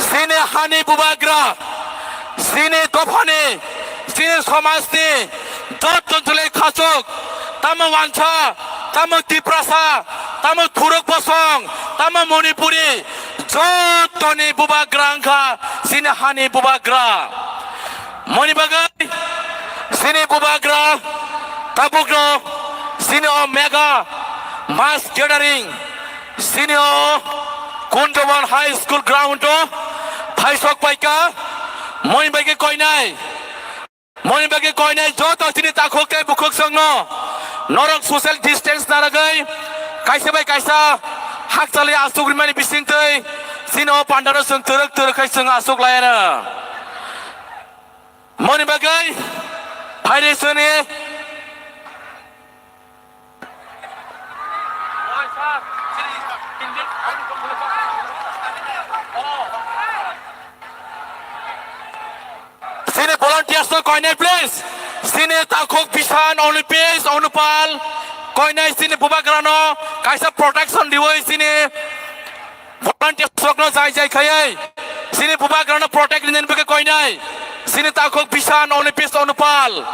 chini hani Bubagra, chini dophani, chini somajni joto jwlai khachuk, tamo wansa, tamo Tiprasa, tamo Thuruk Bosong, tamo Manipuri, jotoni Bubagra wngkha chini hani Bubagra. Moni bagwi chini Bubagra tabukno chini o mega mass gathering chini o Kundaban High School ground o phaisok paikha. Moni bagwi koinai, moni bagwi koinai joto chini takhuk tei bukhuk songno norok social distance naragwi kaisa bai kaisa hakchali asuk rimani bisingtwi chini o pandaro chwng twrwk twrwk khai chwng asuk laiano. Moni bagwi phaidi sini. Sini volunteers no koinai please. Sini takhuk Bishan, Onipis, Onupal koinai sini Bubagrano kaisa protection diwi sini Volunteers rokno jai jai khaiwi chini Bubagrano protect rinani bagwi koinai. Chini takhuk Bishan, Onipis, Onupal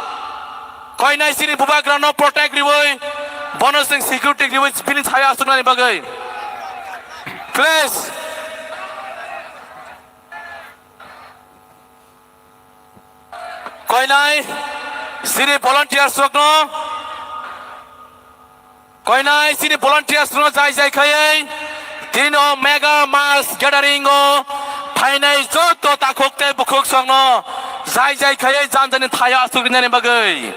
koinai chini Bubagrano protect riwi bono chwng security riwi bini sayo asuknani bagwi. Please. Koinai chini volunteers rokno, koinai chini volunteers rokno jai jai khaiwi tini o mega mass gathering o phainai joto takhuk tei bukhuk songno jai jai khaiwi jani jani thaio asuk rinani bagwi.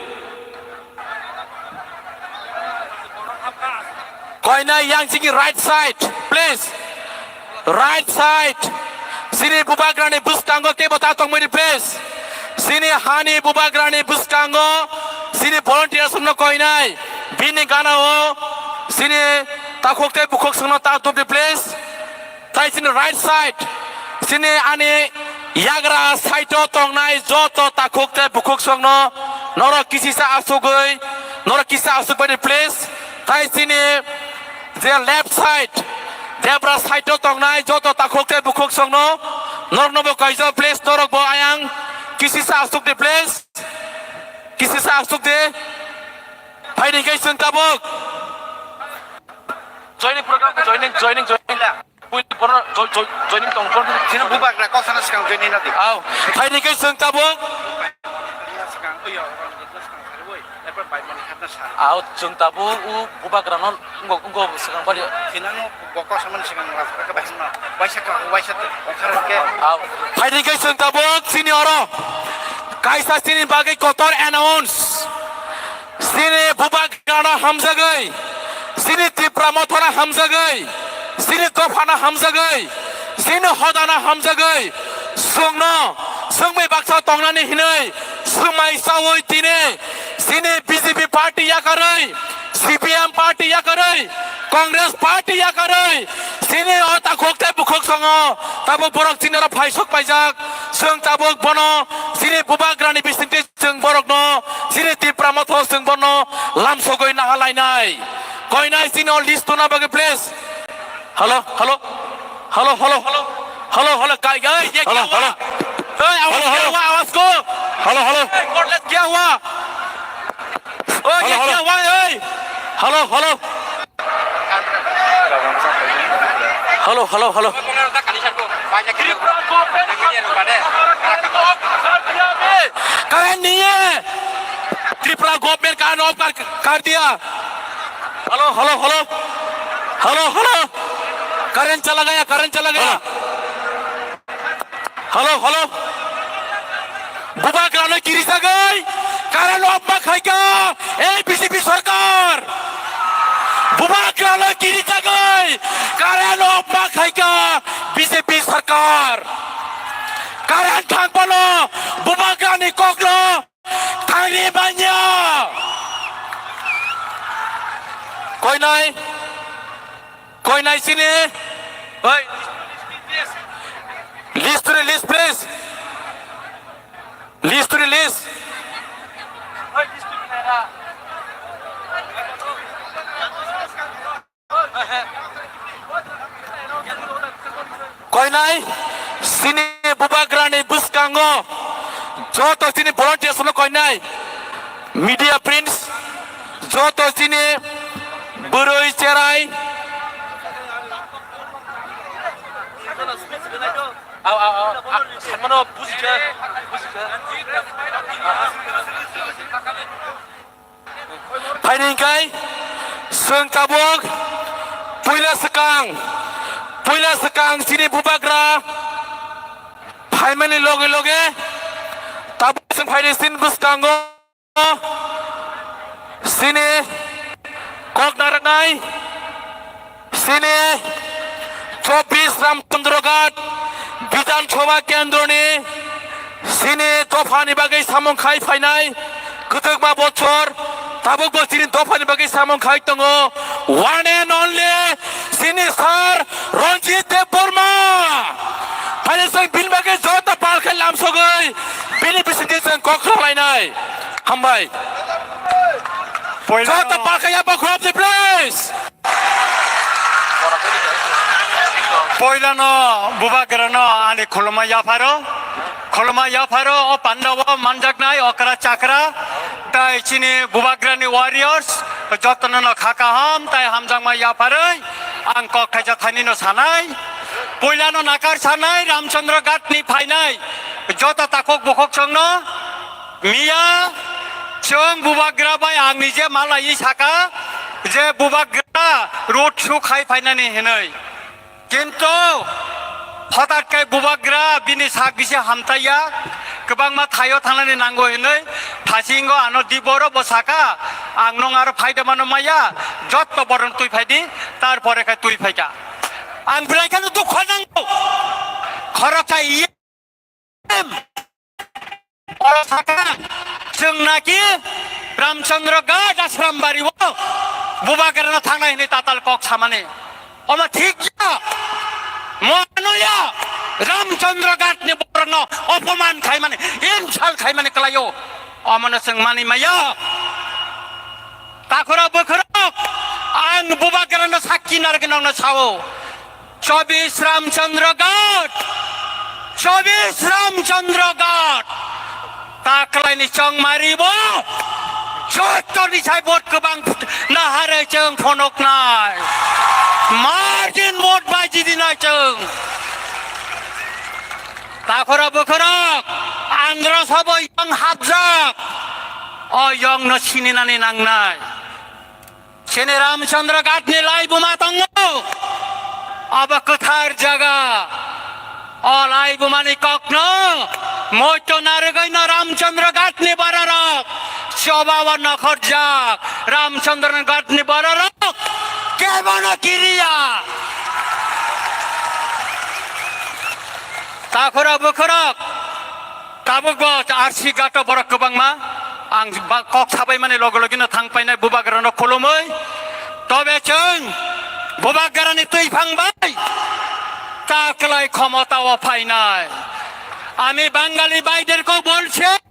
Koinai yang chini right side, please. Right side. Chini Bubagrani bwskango teibo ta tongmani, please. Chini hani Bubagrani bwskango chini volunteers rokno koinai. Bini gana o chini takhuk tei bukhuk songno ta tubdi, please. Tai chini right side, chini ani yagra side o tongnai joto takhuk tei bukhuk songno norok kisisa asugwi, norok kisa asugbaidi, please. Tai chini je left side, debra side o tongnai joto takhuk tei bukhuk songno norokno bo kaijak, please, norok bo ayang kisisa asukdi, please. Kisisa asukdi. Phaidi khe chwng tabuk. Joining program, joining, joining, joining. Pui bono joi-, joi-, joining tong, bono. Chini Bubagra kok sana swkang joining na di. Aw, phaidi khe chwng tabuk. Swkang, oyo, swkang sari boi, erpor bai mani khatna sa. Aw, chwng tabuk u Bubagrano wngkok, wngkok swkang bari. Thinano bo kok samani swkang rajabra khe bai hwnno, waisa kok, waisa ongkhar khe. Aw, phaidi khe chwng tabuk chini oro kaisa chini bagwi kotor announce. Chini Bubagrano hamjagwi, chini Tipra Mothano hamjagwi, chini Dophano hamjagwi, chini Hodano hamjagwi, chwngno chwngbai baksa tongnani hinwi swmai chawi tini chini B J P party yakarwi, C P M party yakarwi, Congress party yakarwi, chini o takhuk tei bukhuk songo tabuk borok chini oro phaisok paijak, chwng tabuk bono chini Bubagrani bisingtwi Chwng borokno chini Tipra Motha chwng bono lamsogwi nahalainai. Koinai chini o list tuna bagwi please. Hello, hello. Hello, hello, hello. Hello, hello. Ka-, hey, ye kya hua? Hello. Hey, आवाज क्या हुआ? आवाज को? Hello, hello. Hey, cordless क्या हुआ? Hey, ये क्या हुआ? Hey. Hello, hello. Hello, hello, hello. Current नहीं है। त्रिपुरा गवर्नमेंट का ऑफ कर, कर दिया। Hello, hello, hello. Hello, hello. Current चला गया, current चला गया। Hello, hello. Bubagrano kirijagwi current off ma khaikha ei B J P sarkar. Bubagrano kirijagwi current off ma khaikha B J P sarkar. Current thang phano Bubagrani kokno thangri manya. Koinai, koinai sini. Oi. List to release, please. List to release. Koinai sini Bubagrani bwskango joto sini volunteers no koinai media prints joto sini bwrwi cherai. Au, au, au, au, sanmano bujikha, bujikha. Phaini hwnkhe chwng tabuk puila swkang, puila swkang chini Bubagra phaimani loge loge tabuk chwng phaini chini bwskango chini kok narwknai. Chini chobbish Ramchandra Ghat Bidhan Sabha Kendroni chini dophani bagwi samung khai phainai kwchwkma bochor, tabukbo chini dophani bagwi samung khai tongo. One and only chini sir Ranjit Debbarma. Phaile chwng bini bagwi joto pal khai lamsogwi bini bisingtwi chwng kok rwlainai. Hambai. Poila joto no pal khai yapha khulumdi, please. Poilano Bubagrano ani khulumma yapharo, khulumma yapharo o pandao manjaknai okra chakra, tai chini Bubagrani warriors, jotono no kha kaham tai hamjakma yapharwi ang kok thaisa thainwi no sanai. Poilano nakar sanai Ramchandra Ghatni phainai joto takhuk bukhuk chwngno. Miya chwng Bubagra bai ang nije malaiwi saka je Bubagra road show khai phainani hinwi. Kintu hothat khe Bubagra bini sak bisi hamtaiya, kwbangma thaio thangnani nango hinwi thasingo ano diboro bo saka, ang nong aro phaida mano maya, jotto borok twi phaidi, tar pore khe twi phaikha. Ang belai kheno dukho nango. Khoroksa iye Oro sakha, chwng naki Ramchandra Ghat Ashram Bari o Bubagrano thangnai hwnwi tatal kok samani. Omo thik ya. Mono ya. Ramchandra Ghat ni borokno opoman khaimani, insult khaimani kwlaio. Omono chwng mani maya. Takhura bwkhwrok, ang Bubagrano sakki narwgwi nokno sao. Chobis Ramchandra Ghat, Chobis Ramchandra Ghat. Taklaini chongmari bo, jottoni sai vote kwbang naharwi chwng phonoknai. Margin vote bai jidinai chwng. Takhura bwkhwrok, Andhra sabo yong hapjak. O yongno sininani nangnai. Chini Ramchandra Ghatni laibuma tongo. Abo kwthar jaga. O laibumani kokno moito narwgwino Ramchandra Ghatni bororok. Choba o nokhorjak Ramchandra Ghatni bororok. Kebono kiriya. Takhura bwkhwrok. Tabukbo R C Ghato borok kwbangma. Ang ba-, kok sabaimani loge logeno thang painai Bubagrano khulumwi. Tobe chwng Bubagrani twiphang bai ta kwlai khomotao phainai. Ami Bangali bhaiderko bolse.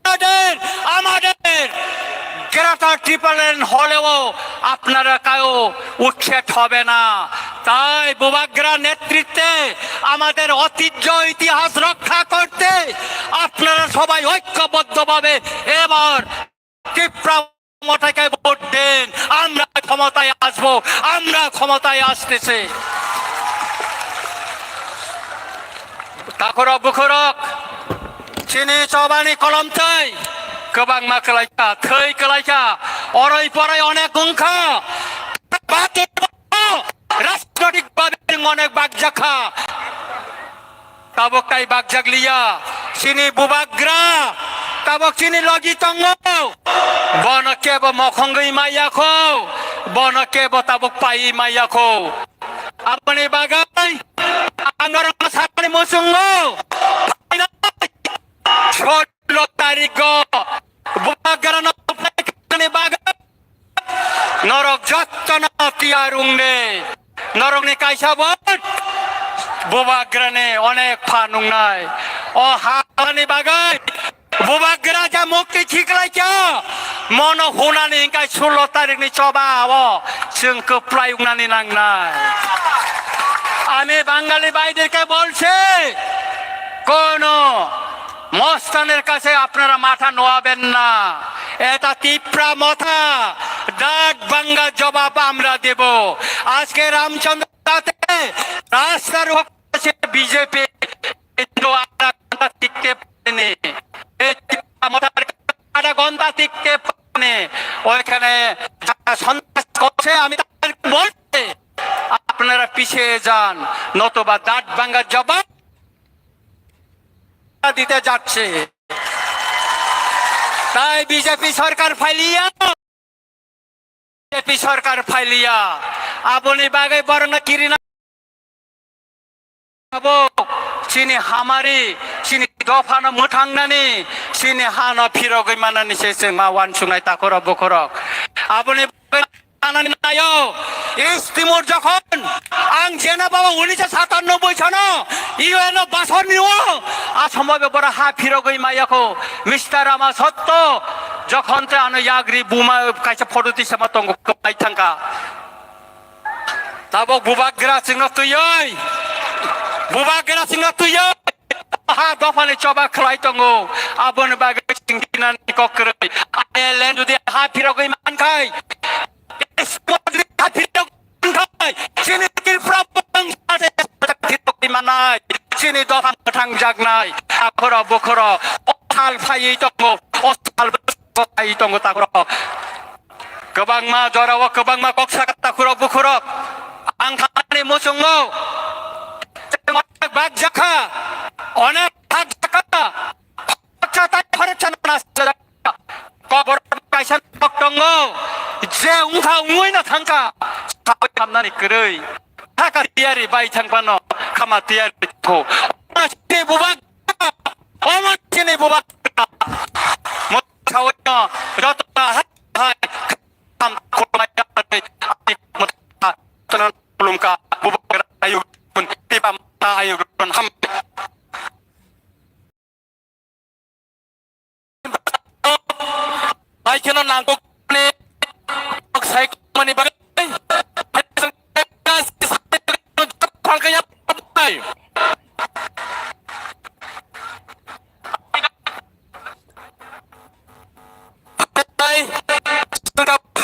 আমাদের, আমাদের গ্রেটার ত্রিপুরাল্যান্ড হলেও আপনারা কেউ উচ্ছেদ হবে না। তাই বুবাগ্রা নেতৃত্বে আমাদের ঐতিহ্য ইতিহাস রক্ষা করতে আপনারা সবাই ঐক্যবদ্ধভাবে এবার ত্রিপুরা মতাকে ভোট দিন। আমরা ক্ষমতায় আসবো, আমরা ক্ষমতায় আসতেছি। Takhorok bukhorok, chini chobani kolomtwi kwbangma kwlaikha, thwi kwlaikha, oroi poroi onek wngkha, rajnotik babe onek bakjakha. Tabuk tai bakjakliya, chini bubagra tabuk chini logi tongo. Bono kebo mokhongwi maiyakho, bono kebo tabuk paiwi maiyakho. Aboni bagwi ang norokno sakni muchungo, phainai solo tarikgo bubagrano phaikani bagwi norok jottono tiyar wngni. Norokni kaisa vote bubagrani onek pha nungnai. O hani bagwi bubagra ja mukti khiklaikha, mono hunani hingkai solo tarikni choba o chwng kwplai wngnani nangnai. আমি বাঙালি ভাইদেরকে বলছি, কোনো মস্তানের কাছে আপনারা মাথা নোয়াবেন না। এটা তিপ্রা মথা, দাঁত ভাঙ্গা জবাব আমরা দেব। আজকে রামচন্দ্র রাতে রাস্তার উপর আছে বিজেপি, কিন্তু আধা ঘন্টা টিকতে পারেনি। এই তিপ্রা মথার আধা ঘন্টা টিকতে পারেনি। ওইখানে যারা সন্ত্রাস করছে, আমি তাদেরকে বলছি, আপনারা পিছিয়ে যান, নতুবা দাঁত ভাঙ্গা জবাব দিতে যাচ্ছে। তাই বিজেপি সরকার ফাইলিয়া, বিজেপি সরকার ফাইলিয়া, aboni bagwi borokno kirina. Abo chini hamari, chini dophano mwthangnani, chini hano phirogwi manani se chwng ma uansuknai takhorok bukhorok. Aboni bagwi Anani nayo, East Timor jokhon ang Geneva o unisho satannobboi sono U N o basor ni o, Assam o bebora ha phirogwi mayakho, Mister Rama Sotto, jokhon te ano yagri buma kaisa photo tisama tongo kwplai thangkha. Tabok bubagra chwngno twiwi, bubagra chwngno twiwi. Ha dophani choba khlai tongo, aboni bagwi chwng dinani kok kwrwi. Ireland jodi ha phirogwi mankhai, Spain jodi ha phirogwi mankhai, chini Tripura bangsa phirogwi manai, chini dopha mwthang jaknai, akhoro bukhoro, o sal phaiwi tongo, o sal phaiwi tongo takhoro. Kwbangma jorao kwbangma kok sakha takhurok bukhurok. Ang thani muchungo. Onek bak jakha. Onek bak jakha. Khoroksa tai khoroksa nana sijak. Kobor kaisa nok tongo. Je wngkha wngwi no thangkha. Sawi hamnani kwrwi. Thaka tiyari bai thangphano. Khama tiyari kho. Omo chini bubak. Omo chini bubak. Sawi no. Joto hai. Hai, kam khulumai, ani mata, tanan khulumka, bubagra ayuk, tipa mata ayuk, ham. Hai kheno nangkuk ni, sai mani bagai.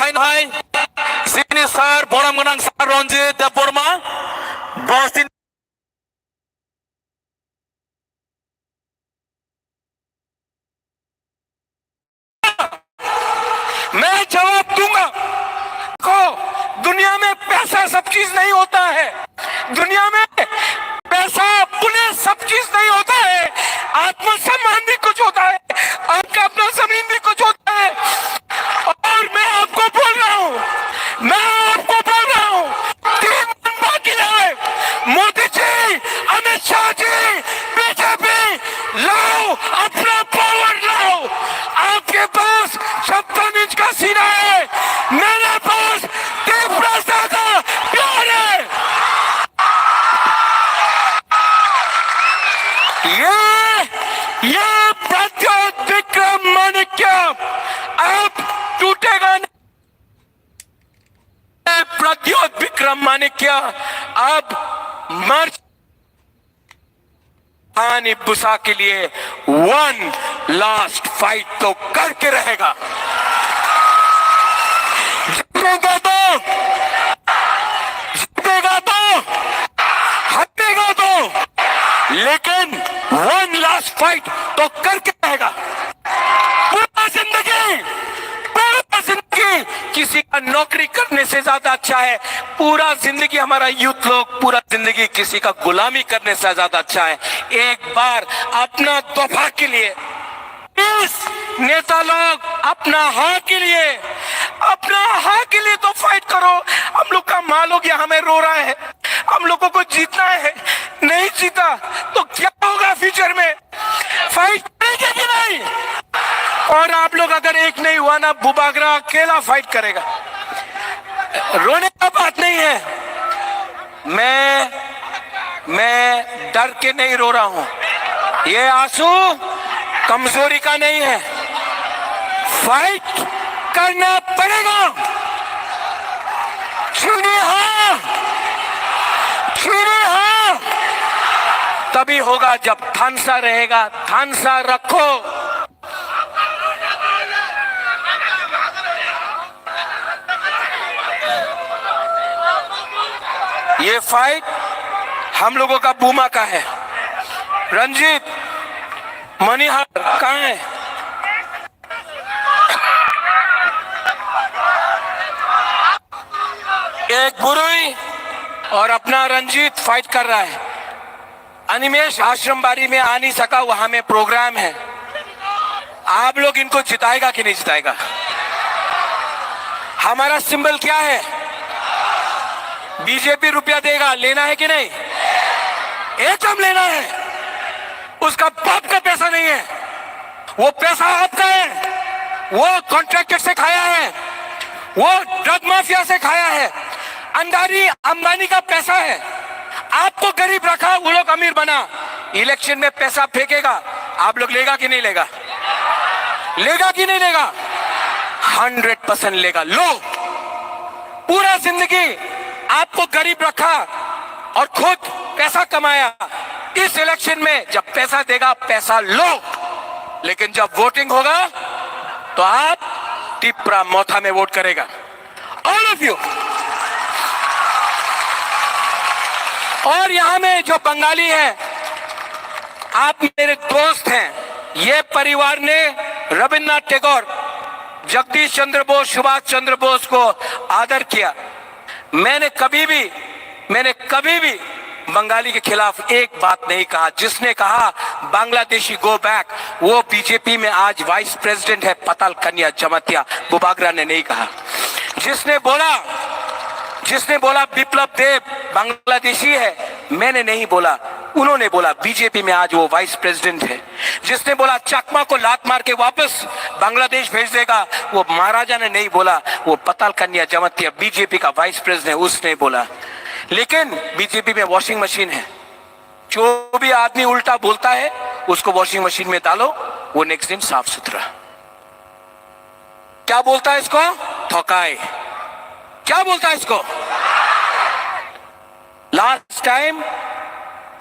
Hai, hai, sini sir, borom gwnang sir Ranjit Debbarma, boss in मैं जवाब दूंगा। को दुनिया में पैसा सब चीज नहीं होता है, दुनिया में पैसा, पुलिस सब चीज नहीं होता है, आत्मसम्मान भी कुछ होता है, आपका अपना जमीन भी कुछ होता है। और मैं आपको बोल रहा हूँ, मैं आपको बोल रहा हूँ, तीन दिन बाकी है। मोदी जी, अमित शाह जी, बीजेपी, लाओ, अपना पावर लाओ। आपके पास छप्पन इंच का सीना है, मेरे पास तीव्रता का प्यार है। ये, ये प्रद्योत विक्रम माणिक्य, आप टूटे मानिक क्या, अब मर पानी बुसा के लिए वन लास्ट फाइट तो करके रहेगा। जीतेगा तो, जीतेगा तो, हारेगा तो, लेकिन वन लास्ट फाइट तो करके रहेगा। पूरा जिंदगी, पूरा जिंदगी किसी का नौकरी करने से ज्यादा अच्छा है। पूरा जिंदगी हमारा यूथ लोग, पूरा जिंदगी किसी का गुलामी करने से ज्यादा अच्छा है। एक बार अपना दफा के लिए, प्लीज नेता लोग, अपना हाँ के लिए, अपना हाँ के लिए तो फाइट करो। हम लोग का माँ लोग यहाँ में रो रहा है, हम लोगों को जीतना है, नहीं जीता तो क्या होगा फ्यूचर में? फाइट करेंगे कि नहीं? और आप लोग अगर एक नहीं हुआ ना, बुबागरा अकेला फाइट करेगा। रोने का बात नहीं है। मैं, मैं डर के नहीं रो रहा हूं। ये आंसू कमजोरी का नहीं है। फाइट करना पड़ेगा। चुने हाँ, चुने हाँ, तभी होगा जब थानसा रहेगा। थानसा रखो। ये फाइट हम लोगों का बुमा का है। रंजीत, मणिहार कहाँ है? एक बुरुई और अपना रंजीत फाइट कर रहा है। अनिमेश आश्रम बाड़ी में आ नहीं सका, वहां में प्रोग्राम है। आप लोग इनको जिताएगा कि नहीं जिताएगा? हमारा सिंबल क्या है? बीजेपी रुपया देगा, लेना है कि नहीं? एकदम लेना है। उसका बाप का पैसा नहीं है, वो पैसा आपका है। वो कॉन्ट्रैक्टर से खाया है, वो ड्रग माफिया से खाया है। अंडानी अंबानी का पैसा है। आपको गरीब रखा, वो लोग अमीर बना। इलेक्शन में पैसा फेंकेगा, आप लोग लेगा कि नहीं लेगा? लेगा कि नहीं लेगा? हंड्रेड परसेंट लेगा। लो, पूरा जिंदगी आपको गरीब रखा और खुद पैसा कमाया। इस इलेक्शन में जब पैसा देगा, पैसा लो, लेकिन जब वोटिंग होगा तो आप टिप्रा मोथा में वोट करेगा। All of you। और यहां में जो बंगाली है, आप मेरे दोस्त हैं। ये परिवार ने रविन्द्रनाथ टैगोर, जगदीश चंद्र बोस, सुभाष चंद्र बोस को आदर किया। मैंने कभी भी, मैंने कभी भी बंगाली के खिलाफ एक बात नहीं कहा। जिसने कहा बांग्लादेशी गो बैक, वो बीजेपी में आज वाइस प्रेसिडेंट है, पताल कन्या जमातिया, बुबागरा ने नहीं कहा। जिसने बोला, जिसने बोला विप्लव देव बांग्लादेशी है, मैंने नहीं बोला, उन्होंने बोला। बीजेपी में आज वो वाइस प्रेसिडेंट है। जिसने बोला चकमा को लात मार के वापस बांग्लादेश भेज देगा, वो महाराजा ने नहीं बोला, वो पताल कन्या जमातिया बीजेपी का वाइस प्रेसिडेंट, उसने बोला। लेकिन बीजेपी में वॉशिंग मशीन है, जो भी आदमी उल्टा बोलता है उसको वॉशिंग मशीन में डालो, वो नेक्स्ट दिन साफ सुथरा। क्या बोलता है इसको? थकाई। क्या बोलता है इसको? लास्ट टाइम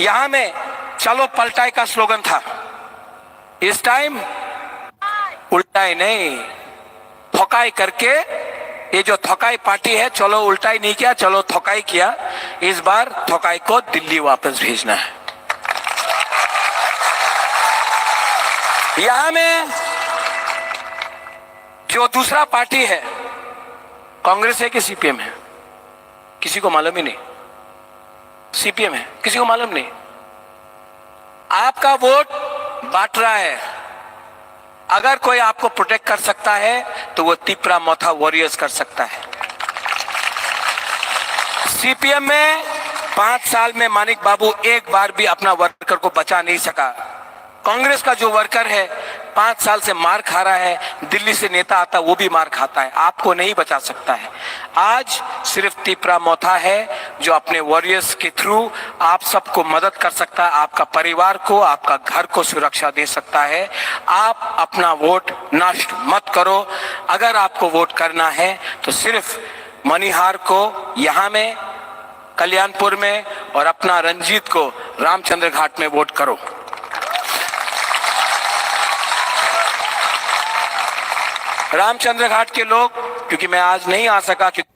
यहां में चलो पलटाई का स्लोगन था, इस टाइम उल्टाई नहीं, थकाई करके, ये जो थकाई पार्टी है, चलो उल्टाई नहीं किया, चलो थकाई किया। इस बार थकाई को दिल्ली वापस भेजना है। यहां में जो दूसरा पार्टी है, कांग्रेस है कि सीपीएम है, किसी को मालूम ही नहीं। सीपीएम है, किसी को मालूम नहीं। आपका वोट बांट रहा है। अगर कोई आपको प्रोटेक्ट कर सकता है तो वो तिपरा मोथा वॉरियर्स कर सकता है। सीपीएम में पांच साल में मानिक बाबू एक बार भी अपना वर्कर को बचा नहीं सका। कांग्रेस का जो वर्कर है, पांच साल से मार खा रहा है, दिल्ली से नेता आता वो भी मार खाता है, आपको नहीं बचा सकता है। आज सिर्फ तिपरा मोथा है जो अपने वॉरियर्स के थ्रू आप सबको मदद कर सकता है, आपका परिवार को, आपका घर को सुरक्षा दे सकता है। आप अपना वोट नष्ट मत करो। अगर आपको वोट करना है तो सिर्फ मणिहार को यहाँ में कल्याणपुर में और अपना रंजीत को रामचंद्र घाट में वोट करो। रामचंद्र घाट के लोग, क्योंकि मैं आज नहीं आ सका, क्योंकि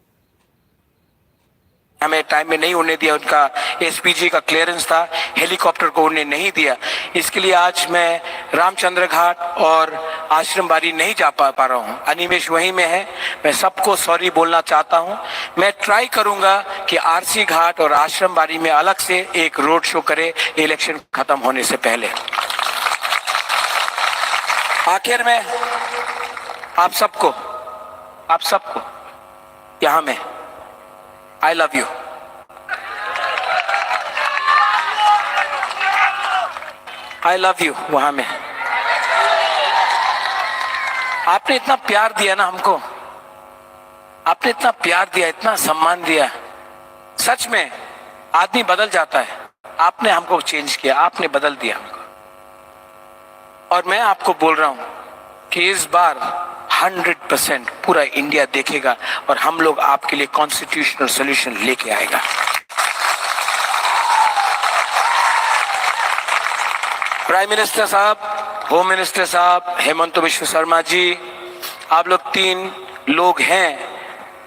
हमें टाइम में नहीं उड़ने दिया, उनका एसपीजी का क्लियरेंस था, हेलीकॉप्टर को उड़ने नहीं दिया, इसके लिए आज मैं रामचंद्र घाट और आश्रम बाड़ी नहीं जा पा, पा रहा हूँ। अनिमेश वहीं में है। मैं सबको सॉरी बोलना चाहता हूँ। मैं ट्राई करूंगा कि आरसी घाट और आश्रम बाड़ी में अलग से एक रोड शो करे इलेक्शन खत्म होने से पहले। आखिर में आप सबको, आप सबको यहाँ में I love you, I love you। वहां में आपने इतना प्यार दिया ना हमको, आपने इतना प्यार दिया, इतना सम्मान दिया। सच में आदमी बदल जाता है। आपने हमको चेंज किया, आपने बदल दिया हमको। और मैं आपको बोल रहा हूं कि इस बार हंड्रेड परसेंट पूरा इंडिया देखेगा और हम लोग आपके लिए कॉन्स्टिट्यूशनल सॉल्यूशन लेके आएगा। प्राइम मिनिस्टर साहब, होम मिनिस्टर साहब, हेमंत बिश्व शर्मा जी, आप लोग तीन लोग हैं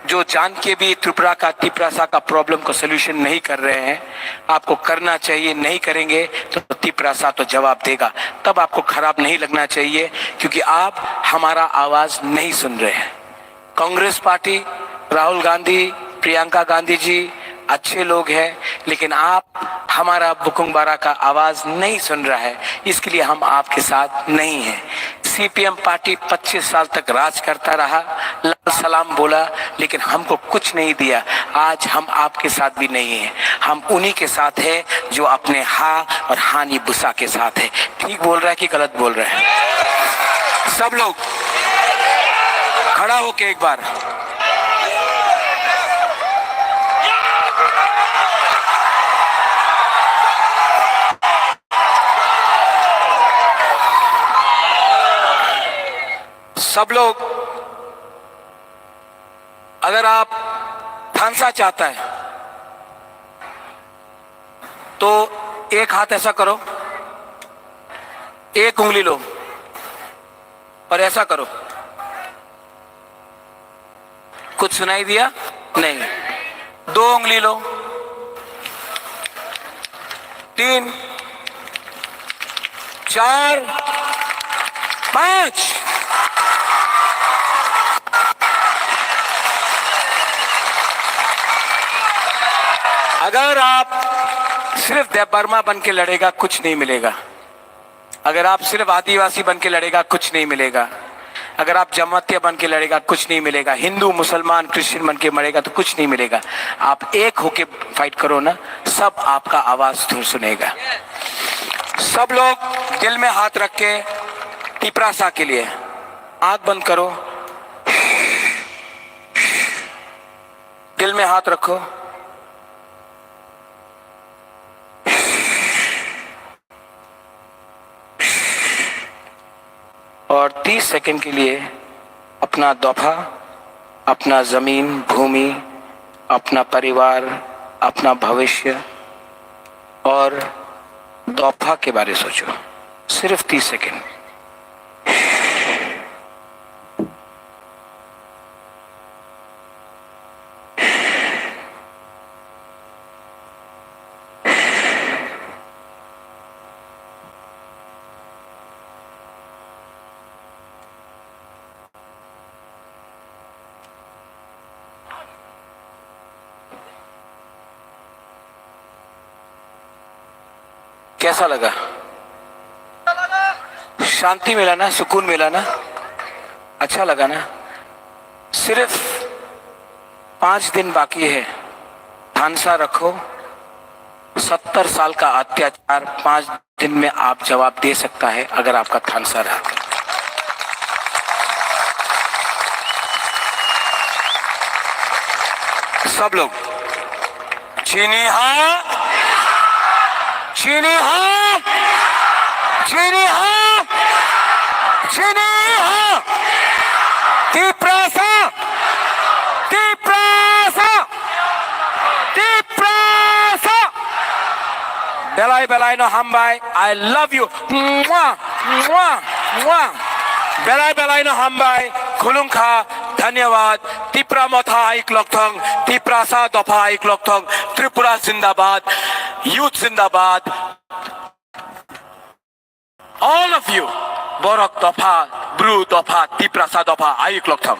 जो जान के भी त्रिपुरा का, तिप्रासा का प्रॉब्लम को सॉल्यूशन नहीं कर रहे हैं। आपको करना चाहिए, नहीं करेंगे तो तिप्रासा तो जवाब देगा। तब आपको खराब नहीं लगना चाहिए, क्योंकि आप हमारा आवाज नहीं सुन रहे हैं। कांग्रेस पार्टी, राहुल गांधी, प्रियंका गांधी जी अच्छे लोग हैं, लेकिन आप हमारा बुकुंग बारा का आवाज नहीं सुन रहा है, इसके लिए हम आपके साथ नहीं हैं। सीपीएम पार्टी पच्चीस साल तक राज करता रहा, लाल सलाम बोला, लेकिन हमको कुछ नहीं दिया। आज हम आपके साथ भी नहीं हैं, हम उन्हीं के साथ हैं जो अपने हाँ और हानि बुसा के साथ है। ठीक बोल रहा है कि गलत बोल रहा है? सब लोग खड़ा होके एक बार। सब लोग, अगर आप थानसा चाहता है तो एक हाथ ऐसा करो, एक उंगली लो और ऐसा करो। कुछ सुनाई दिया? नहीं। दो उंगली लो, तीन, चार, पांच। अगर आप सिर्फ देव वर्मा बन के लड़ेगा, कुछ नहीं मिलेगा। अगर आप सिर्फ आदिवासी बन के लड़ेगा, कुछ नहीं मिलेगा। अगर आप जमातिया बन के लड़ेगा, कुछ नहीं मिलेगा। हिंदू, मुसलमान, क्रिश्चियन बन के मरेगा तो कुछ नहीं मिलेगा। आप एक होके फाइट करो ना, सब आपका आवाज सुन-, सुनेगा। सब लोग दिल में हाथ रख के तिपरासा के लिए आंख बंद करो, दिल में हाथ रखो। और तीस सेकंड के लिए अपना दोफा, अपना जमीन, भूमि, अपना परिवार, अपना भविष्य और दोफा के बारे सोचो। सिर्फ तीस सेकंड। कैसा लगा? शांति मिला ना, सुकून मिला ना, अच्छा लगा ना? सिर्फ पांच दिन बाकी है। थानसा रखो, सत्तर साल का अत्याचार पांच दिन में आप जवाब दे सकता है अगर आपका थानसा रहा। सब लोग, चीनी हाँ, चीनी हाँ, चीनी हाँ, चीनी हाँ। तिपरासा, तिपरासा, Tipra Belai belai no hambai. I love you. Mwah, mwah, mwah. Belai belai no hambai. Khulungkha. Dhanyawad. Tipra Motha aiklok thong. Tiprasa dopha aiklok thong. Tripura zindabad. Youth zindabad. All of you, Borok dopha, Bru dopha, Tiprasa dopha, ayuk loktham.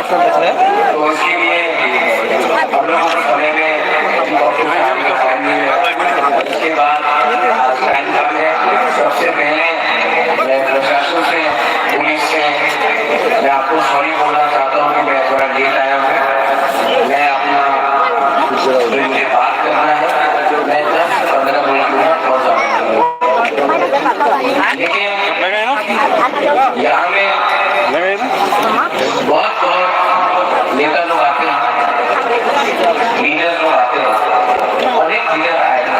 तो इसके लिए हम लोगों को समय में, इसके बाद आज टाइम कम है। सबसे पहले मैं प्रशासन से, पुलिस से मैं आपको सॉरी बोलना चाहता हूँ कि मैं थोड़ा लेट आया हूँ। मैं अपना, जो मुझे बात करना है, मैं दस से पंद्रह मिनट में पहुँच जाऊँगा। लेकिन यहाँ में बहुत, बहुत नेता लोग आते हैं, लीडर लोग आते हैं, अनेक लीडर आए हैं।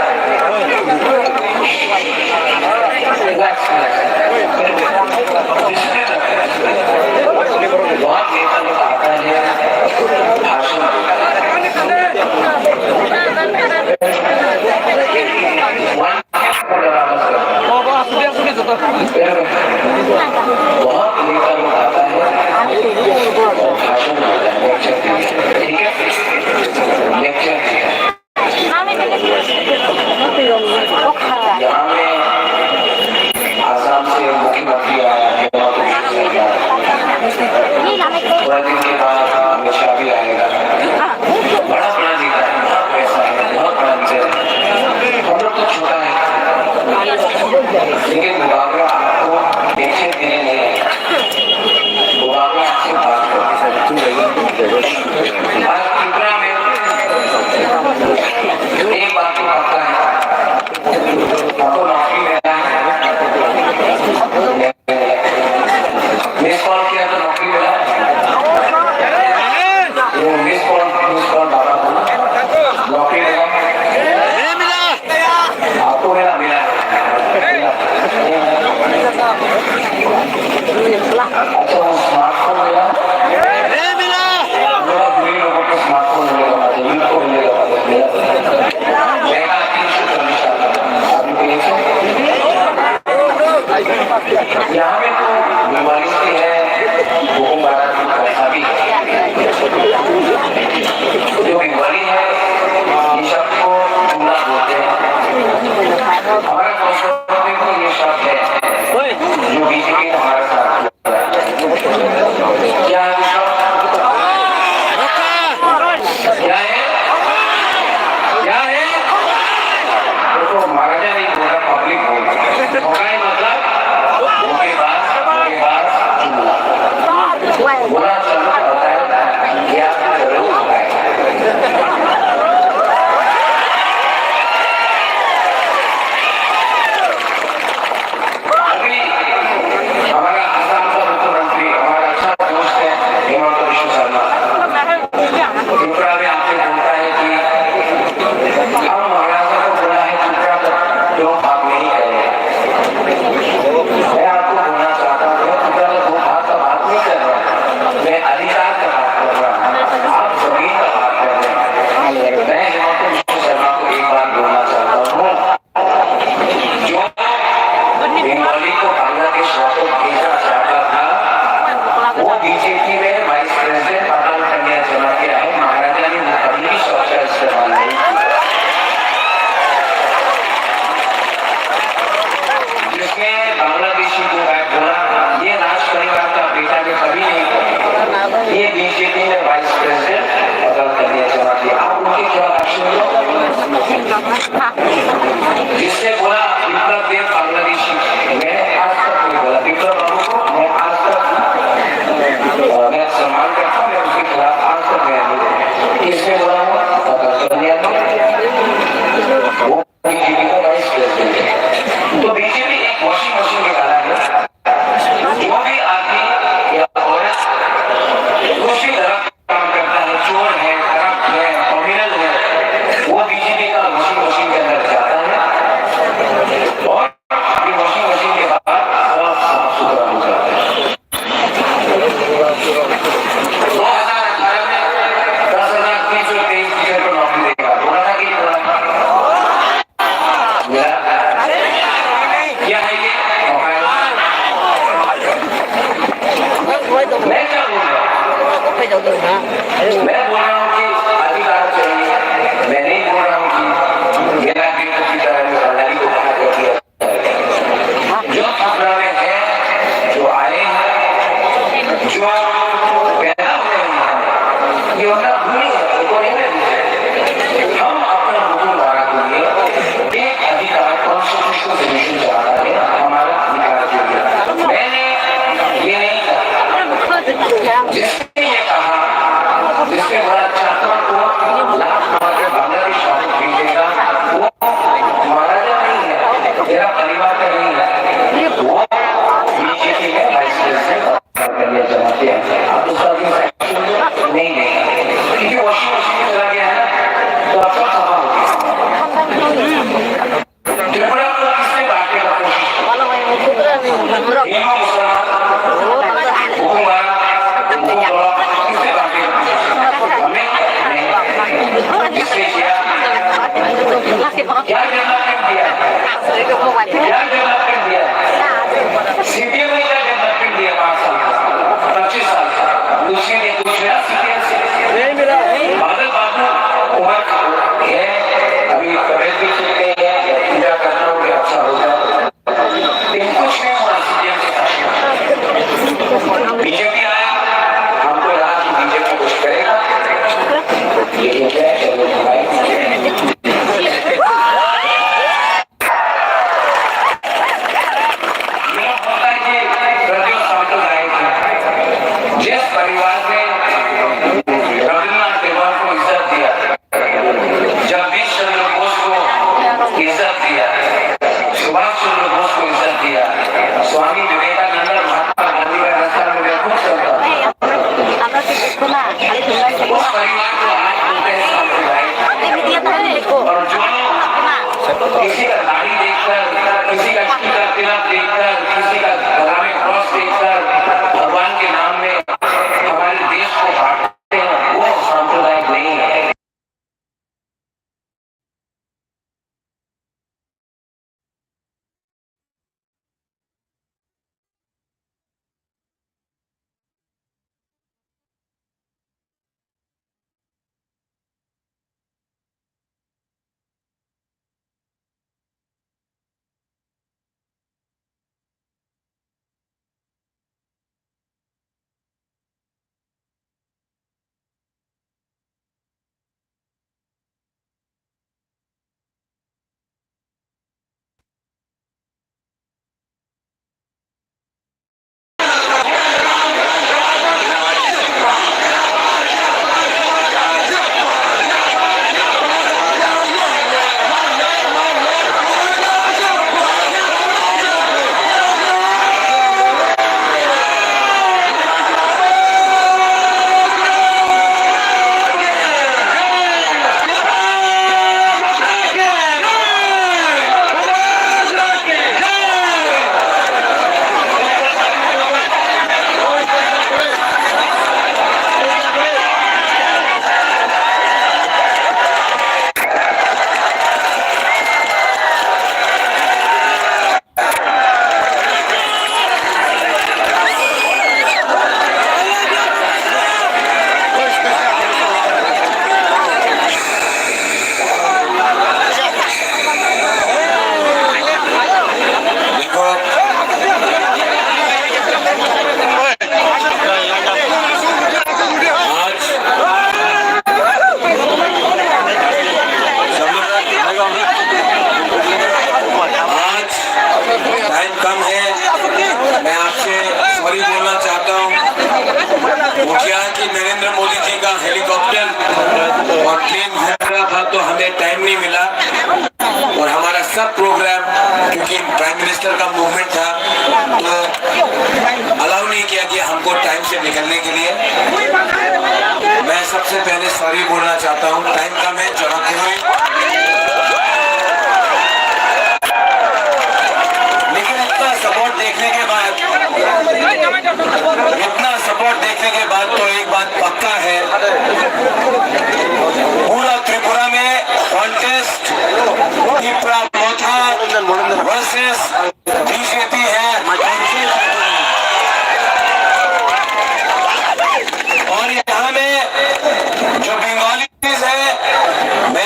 बहुत नेता लोग आता है, भाषण देता है। बहुत नेता लोग आता है और भाषण देता है, लेक्चर देता है, ठीक है? लेक्चर देता है। यहाँ में आसाम से मुख्यमंत्री आया है, हिमंत बिस्वा शर्मा। थोड़ा दिन के बाद अमित शाह भी आएगा। बड़ा बड़ा नेता है, बहुत पैसा है, बहुत बड़ा लीडर है। हम लोग तो छोटा है, लेकिन मुकाबला आपको देखने के लिए नहीं है। मुकाबला आपसे बात करो। आज त्रिपुरा में एक बात तो पक्का है, आपको नौकरी मिला है। मिस कॉल किया तो नौकरी मिला। वो मिस कॉल, मिस कॉल बाबा को नौकरी मिला। नहीं मिला। आपको मिला, मिला। मिला। अच्छा, वो स्मार्टफोन मिला। नहीं मिला। मेरा बुरी लोगों को स्मार्टफोन मिलेगा, मुझे बिल्कुल मिलेगा, मिलेगा। मेरा अभी शुक्र निशान है। अभी भी ऐसे यहाँ में तो बंगाली भी है, बुकुम बारात की भाषा भी है। जो बंगाली है, ये सबको चूल्हा बोलते हैं। हमारा संस्कृति में ये शब्द है, जो बीजेपी ने हमारे साथ किया है। क्या है वो शब्द? क्या है? क्या है? वो तो महाराजा नहीं बोल रहा, पब्लिक बोल रहा है। भोकाई मतलब धोखेबाज, धोखेबाज, चूल्हा। बुरा शब्द होता है, ये आपको जरूर भोकाएगा। अभी हमारा आसाम का मुख्यमंत्री, हमारा अच्छा दोस्त है हिमंत बिस्वा शर्मा। त्रिपुरा में आके बोलता है कि हम महाराजा को बोला है त्रिपुरा का दो भाग नहीं करेगा। मैं आपको बोलना चाहता हूँ, मैं त्रिपुरा का दो भाग का बात नहीं कर रहा हूँ, मैं अधिकार का बात कर रहा हूँ, आप जमीन का बात कर रहे हैं। मैं हिमंत बिस्वा शर्मा को एक बात बोलना चाहता हूँ, जो बंगाली को बांग्लादेश वापस भेजना चाहता था, वो बीजेपी में वाइस प्रेसिडेंट अटल कन्या जमा किया है। महाराजा ने वो कभी भी शब्द का इस्तेमाल नहीं किया। जिसने बांग्लादेशी को बोला, ये राज परिवार का बेटा ने कभी नहीं बोला। ये बीजेपी में वाइस प्रेसिडेंट अटल कन्या जमा किया। आप उनके खिलाफ एक्शन लो। जिसने बोला विप्लव देव बांग्लादेशी, मैंने आज तक नहीं बोला। विप्लव बाबू को मैं आज तक, अ, मैं सम्मान करता हूँ, मैं उसके खिलाफ आज तक गया नहीं। किसने बोला वो? अटल कन्या ने। वो बीजेपी का वाइस प्रेसिडेंट है। तो बीजेपी एक वॉशिंग मशीन निकाला है। जो भी आदमी या औरत कुछ भी गलत काम करता है, चोर है, करप्ट है, क्रिमिनल है, वो बीजेपी का वॉशिंग मशीन के अंदर जाता है और ये वॉशिंग मशीन के बाद साफ, साफ सुथरा हो जाता है। दो हज़ार अठारह में दस हज़ार तीन सौ तेईस टीचर को नौकरी देगा, बोला था कि नहीं बोला? क्या है ये? मैं क्या बोल रहा हूँ? मैं बोल रहा हूँ कि अधिकार चाहिए। मैं नहीं बोल रहा हूँ कि मेरा बेटों की तरह मैं बंगाली को बाहर कर दिया। जो त्रिपुरा में है, जो आए हैं, जो पैदा हुए हैं, जिसने ये कहा, जिसने बोला, "छात्रों को लाख कमा के बांग्लादेश वापस भेजेगा, वो महाराजा नहीं है, मेरा परिवार का नहीं है, वो बीजेपी में वाइस प्रेसिडेंट।" कर लिया जमाते हैं। आप दूसरा दिन नहीं देगा। क्योंकि वॉशिंग मशीन में चला गया है ना, तो अच्छा सामान हो गया। त्रिपुरा को किसने बांटने का कोशिश की? हिंदू मुसलमान, हुकुमरान, हुकुमरान, किसने बांटने का कोशिश की? हमने नहीं। किसने किया? क्या डेवलपमेंट दिया? क्या डेवलपमेंट दिया? सीपीएम ने क्या डेवलपमेंट दिया पाँच साल का, पच्चीस साल का? दूसरे ने कुछ मिला सीपीएम से? नहीं मिला। बादल बाबू उमर है, अभी तबीयत भी ठीक नहीं है, पूजा करता हूँ कि अच्छा हो जाए। लेकिन कुछ नहीं हुआ सीपीएम के साथ। बीजेपी आया, हमको लगा कि बीजेपी कुछ करेगा, लेकिन क्या करेगा भाई? मेरा पता है कि प्रद्युत सांप्रदायिक है। जिस परिवार ने रविंद्रनाथ टैगोर को इज्जत दिया, जगदीश चंद्र बोस को इज्जत दिया, सुभाष चंद्र बोस को इज्जत दिया, स्वामी विवेकानंद और महात्मा गांधी का रास्ता में मैं खुद चलता हूँ। उस परिवार को आज बोलते हैं सांप्रदायिक। और जो लोग किसी का दाढ़ी देखकर, किसी का टीका तिलक देखकर, किसी का गला में क्रॉस देखकर भगवान के नाम में हमारे देश को बांटते हैं, वो सांप्रदायिक नहीं है। देखो, आज, सब लोग, आज टाइम कम है, मैं आपसे सॉरी बोलना चाहता हूँ। वो क्या कि नरेंद्र मोदी जी का हेलीकॉप्टर और प्लेन घूम रहा था, तो हमें टाइम नहीं मिला। और हमारा सब प्रोग्राम, क्योंकि प्राइम मिनिस्टर का मूवमेंट था, तो अलाउ नहीं किया गया हमको टाइम से निकलने के लिए। मैं सबसे पहले सॉरी बोलना चाहता हूँ, टाइम कम है, जरा कोई, लेकिन इतना सपोर्ट देखने के बाद, इतना सपोर्ट देखने के बाद तो एक बात पक्का है, पूरा त्रिपुरा में contest Tipra Motha versus BJP है। और यहाँ में जो बंगालीज है, मैं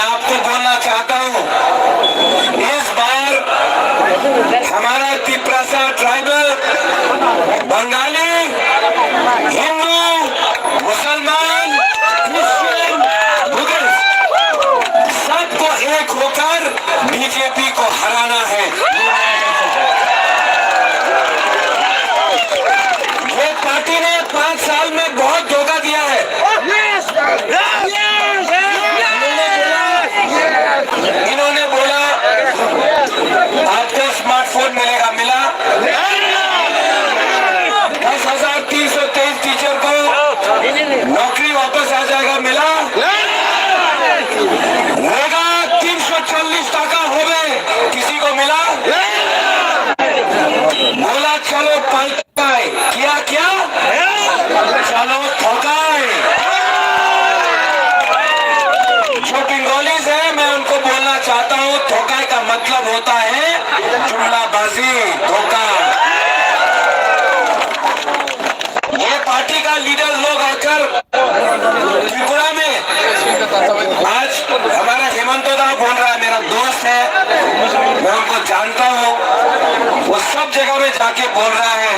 जाके बोल रहा है,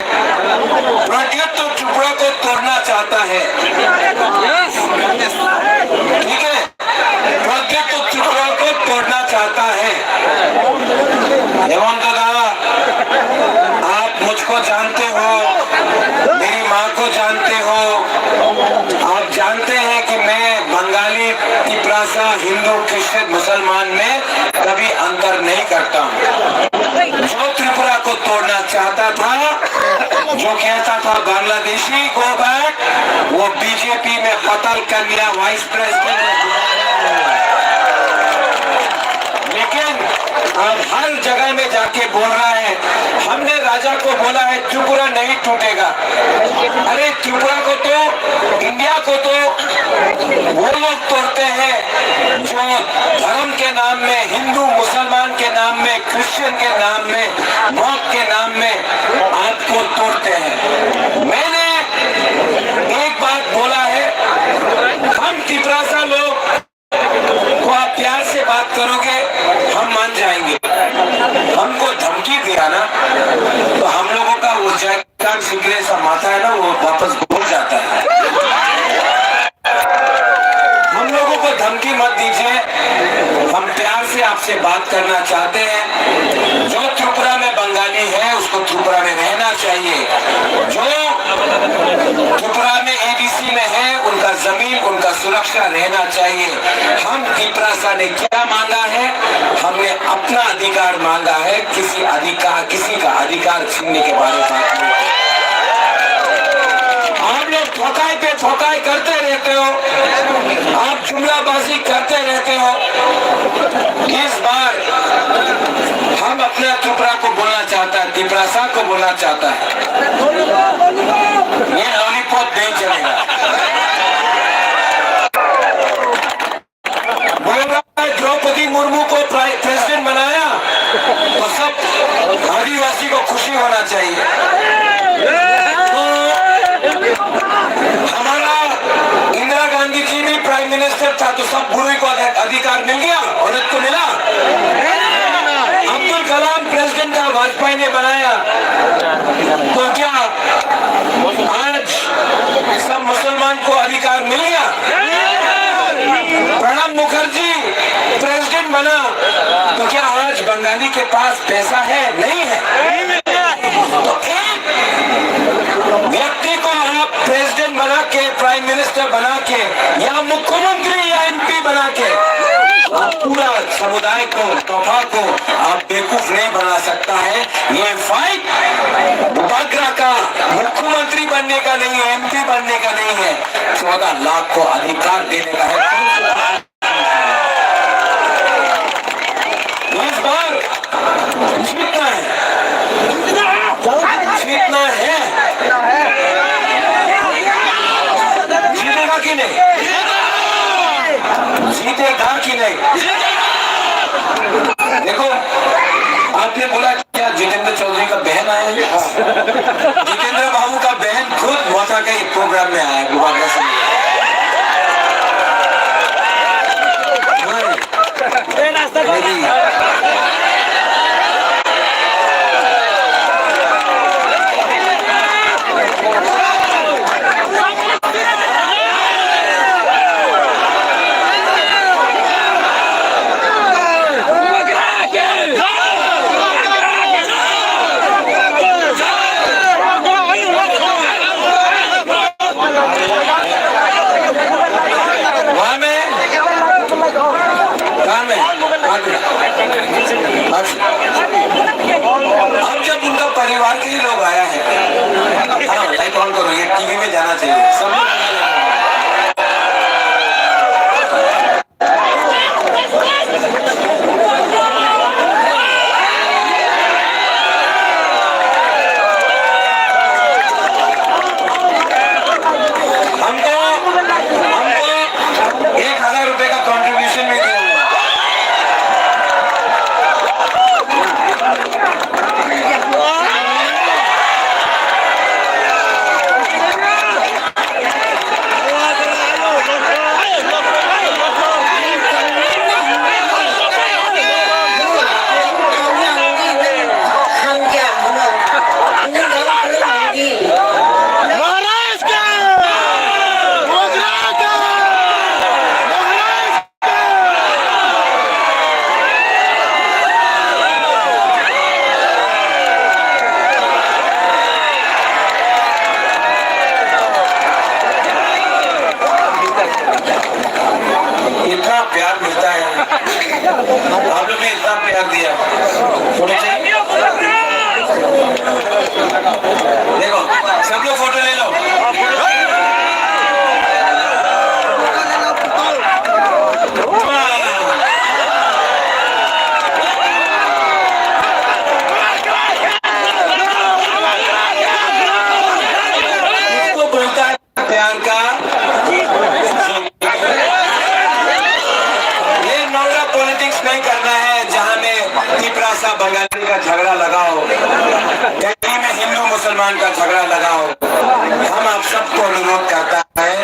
प्रद्युत तो त्रिपुरा को तोड़ना चाहता है। ठीक है, प्रद्युत तो त्रिपुरा को तोड़ना चाहता है। हेमंत दा, आप मुझको जानते हो, मेरी माँ को जानते हो, आप जानते हैं कि मैं बंगाली, तिपरासा, हिंदू, क्रिश्चियन, मुसलमान में कभी अंतर नहीं करता हूँ। जो त्रिपुरा को तोड़ना चाहता था, जो कहता था बांग्लादेशी गो बैक, वो बीजेपी में पतल कन्या वाइस प्रेसिडेंट में। लेकिन अब हर जगह में जाके बोल रहा है, हमने राजा को बोला है त्रिपुरा नहीं टूटेगा। अरे, त्रिपुरा को तो, इंडिया को तो वो लोग तोड़ते हैं जो धर्म के नाम में, हिंदू मुसलमान के नाम में, क्रिश्चियन के नाम में, मत के नाम में आपको तोड़ते हैं। मैंने एक बात बोला है, हम तिपरासा लोग को आप प्यार से बात करोगे, हम मान जाएंगे। हमको धमकी दिया ना, तो हम लोगों का वो जयकांत शिंदे सा माथा है ना, वो वापस घूम जाता है। हम लोगों को धमकी मत दीजिए, हम प्यार से आपसे बात करना चाहते हैं। जो त्रिपुरा में बंगाली है, उसको त्रिपुरा में रहना चाहिए। जो त्रिपुरा में एडीसी में है, उनका जमीन, उनका सुरक्षा रहना चाहिए। हम तिपरासा ने क्या मांगा है? हमने अपना अधिकार मांगा है, किसी अधिकार, किसी का अधिकार छीनने के बारे में बात नहीं की। आप लोग ठोकाई पे ठोकाई करते रहते हो, आप जुमलाबाजी करते रहते हो। इस बार हम अपना त्रिपुरा को बोलना चाहता है, तिपरासा को बोलना चाहता है। ये लॉलीपॉप नहीं चलेगा। बोल रहा है, द्रौपदी मुर्मू को प्रेसिडेंट बनाया तो सब आदिवासी को खुशी होना चाहिए। तो हमारा इंदिरा गांधी जी भी प्राइम मिनिस्टर था, तो सब बुरे को अधि-, अधिकार मिल गया, औरत को मिला। अब्दुल कलाम प्रेसिडेंट था, वाजपेयी ने बनाया, तो क्या आज सब मुसलमान को अधिकार मिल गया? प्रणब मुखर्जी प्रेसिडेंट बना, तो क्या आज बंगाली के पास पैसा है? नहीं है। तो एक व्यक्ति को आप प्रेसिडेंट बना के, प्राइम मिनिस्टर बना के, या मुख्यमंत्री या एमपी बना के आप पूरा समुदाय को, तोफा को आप बेवकूफ नहीं बना सकता है। ये फाइट बुबागरा का मुख्यमंत्री बनने का नहीं है, एमपी बनने का नहीं है, चौदह लाख को अधिकार देने का है। इस बार जीतना है, जीतना है। जीतेगा कि नहीं? जीतेगा कि नहीं? देखो, आपने बोला क्या जितेंद्र चौधरी का बहन आया है? जितेंद्र बाबू का बहन खुद मोथा का एक प्रोग्राम में आया है, मुबारक सिंह। ये नौरा पॉलिटिक्स नहीं करना है, जहां में तिपरासा बंगाली का झगड़ा लगाओ, दिल्ली में हिंदू मुसलमान का झगड़ा लगाओ। हम आप सबको अनुरोध करता है,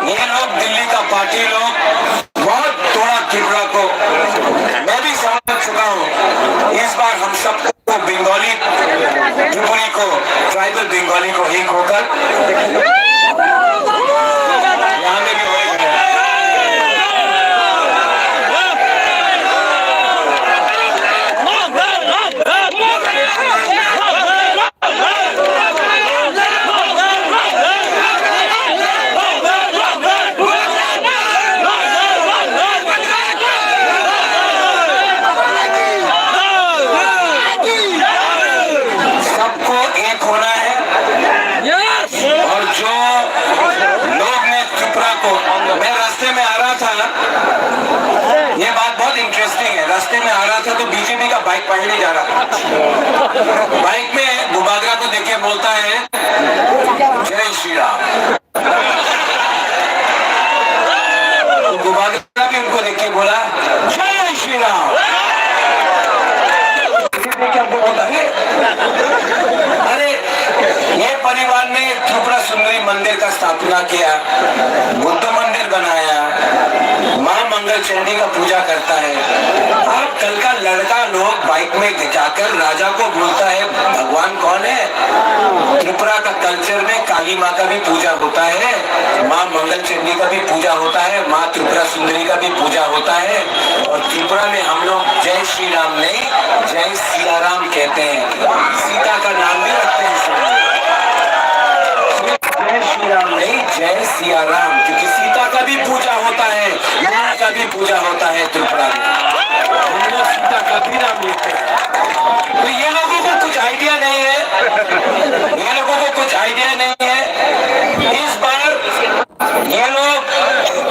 ये लोग दिल्ली का पार्टी लोग बहुत तोड़ा त्रिपुरा को, मैं भी समझ चुका हूँ। इस बार हम सबको बंगाली त्रिपुरी को, ट्राइबल बंगाली को एक होकर यहाँ में भी होएगा। सबको एक होना है। और जो लोग ने त्रिपुरा को, मैं रास्ते में आ रहा था, ये बात बहुत इंटरेस्टिंग है। रास्ते में आ रहा था तो बीजेपी का बाइक पहले जा रहा था। बाइक में बुबागरा को देख के बोलता है, "जय श्री राम।" तो बुबागरा भी उनको देख के बोला, "जय श्री राम।" बीजेपी क्या बोलता है? अरे, ये परिवार ने त्रिपुरा सुंदरी मंदिर का स्थापना किया, बुद्ध मंदिर बनाया, माँ मंगल चंडी का पूजा करता है। अब कल का लड़का लोग बाइक में जाकर राजा को बोलता है, "भगवान कौन है?" त्रिपुरा का कल्चर में काली माँ का भी पूजा होता है, माँ मंगल चंडी का भी पूजा होता है, माँ त्रिपुरा सुंदरी का भी पूजा होता है। और त्रिपुरा में हम लोग जय श्री राम नहीं, जय सिया राम कहते हैं। सीता का नाम भी रखते हैं सब लोग। जय श्री राम नहीं, जय सिया राम, क्योंकि सीता का भी पूजा होता है, माँ का भी पूजा होता है त्रिपुरा में। हम लोग सीता का भी नाम लेते हैं। तो ये लोगों को कुछ आइडिया नहीं है, ये लोगों को कुछ आइडिया नहीं है। इस बार ये लोग,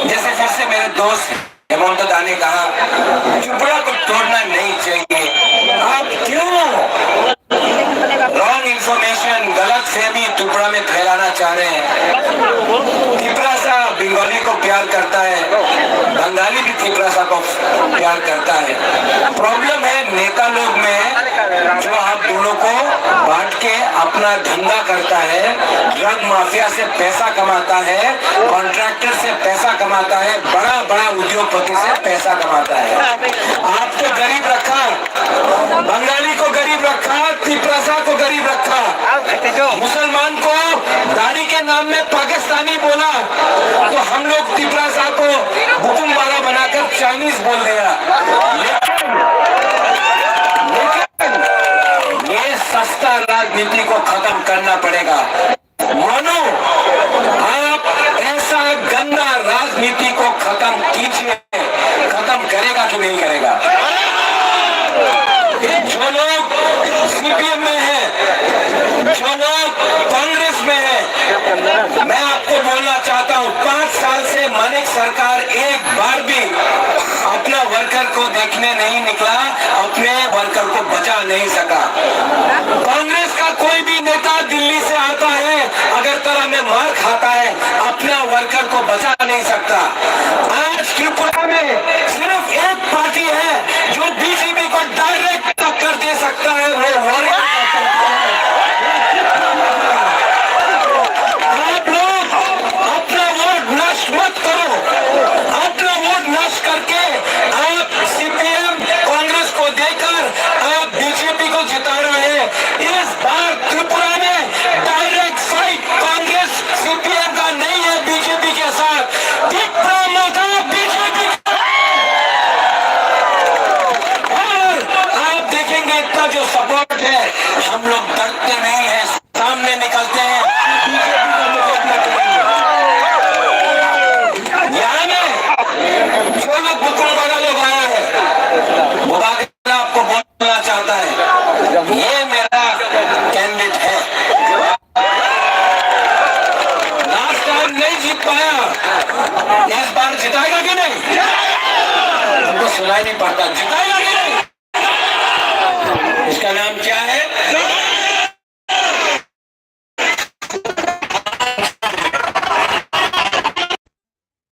जैसे फिर से मेरे दोस्त हेमंत दा ने कहा, त्रिपुरा को तोड़ना नहीं चाहिए। आप क्यों रॉन्ग इंफॉर्मेशन, गलत फहमी त्रिपुरा में फैलाना चाह रहे हैं? तिपरासा बंगाली को प्यार करता है, बंगाली भी तिपरासा को प्यार करता है। प्रॉब्लम है नेता लोग में, जो आप दोनों को बांट के अपना धंधा करता है, ड्रग माफिया से पैसा कमाता है, कॉन्ट्रैक्टर से पैसा कमाता है, बड़ा बड़ा उद्योगपति से पैसा कमाता है। आपको गरीब रखा, बंगाली को गरीब रखा, तिपरासा को गरीब रखा, मुसलमान को दाढ़ी के नाम में पाकिस्तानी बोला, तो हम लोग तिपरासा को बुकुमबारा बनाकर चाइनीज बोल दिया। लेकिन, लेकिन ये सस्ता राजनीति को खत्म करना पड़ेगा। मानो, आप ऐसा गंदा राजनीति को खत्म कीजिए, खत्म करेगा कि नहीं करेगा? जो लोग सीपीएम में हैं, जो लोग कांग्रेस में हैं, मैं आपको बोलना चाहता हूँ, पाँच साल से मानिक सरकार एक बार भी अपना वर्कर को देखने नहीं निकला, अपने वर्कर को बचा नहीं सका। कांग्रेस का कोई भी नेता दिल्ली से आता है, अगरतला में मार खाता है, अपना वर्कर को बचा नहीं सकता। आज त्रिपुरा में सिर्फ एक पार्टी है जो बीजेपी को डायरेक्ट टक्कर दे सकता है, वो वॉरियर। आप लोग अपना वोट नष्ट मत करो, अपना वोट नष्ट करके आप सीपीएम कांग्रेस को देकर आप बीजेपी को जिता रहे हैं। इस बार त्रिपुरा में डायरेक्ट फाइट कांग्रेस सीपीएम का नहीं है बीजेपी के साथ। विप्रो मोटा बीजेपी का है। और आप देखेंगे इतना जो सपोर्ट है, हम लोग डरते नहीं है, सामने निकलते हैं, बीजेपी का मुकाबला करेंगे। यहाँ में जो लोग बुकुमबारा लोग आया है, वो बात आपको बोलना चाहता है, ये मेरा कैंडिडेट है। लास्ट टाइम नहीं जीत पाया, इस बार जिताएगा कि नहीं? हमको सुनाई नहीं पड़ता, जिताएगा।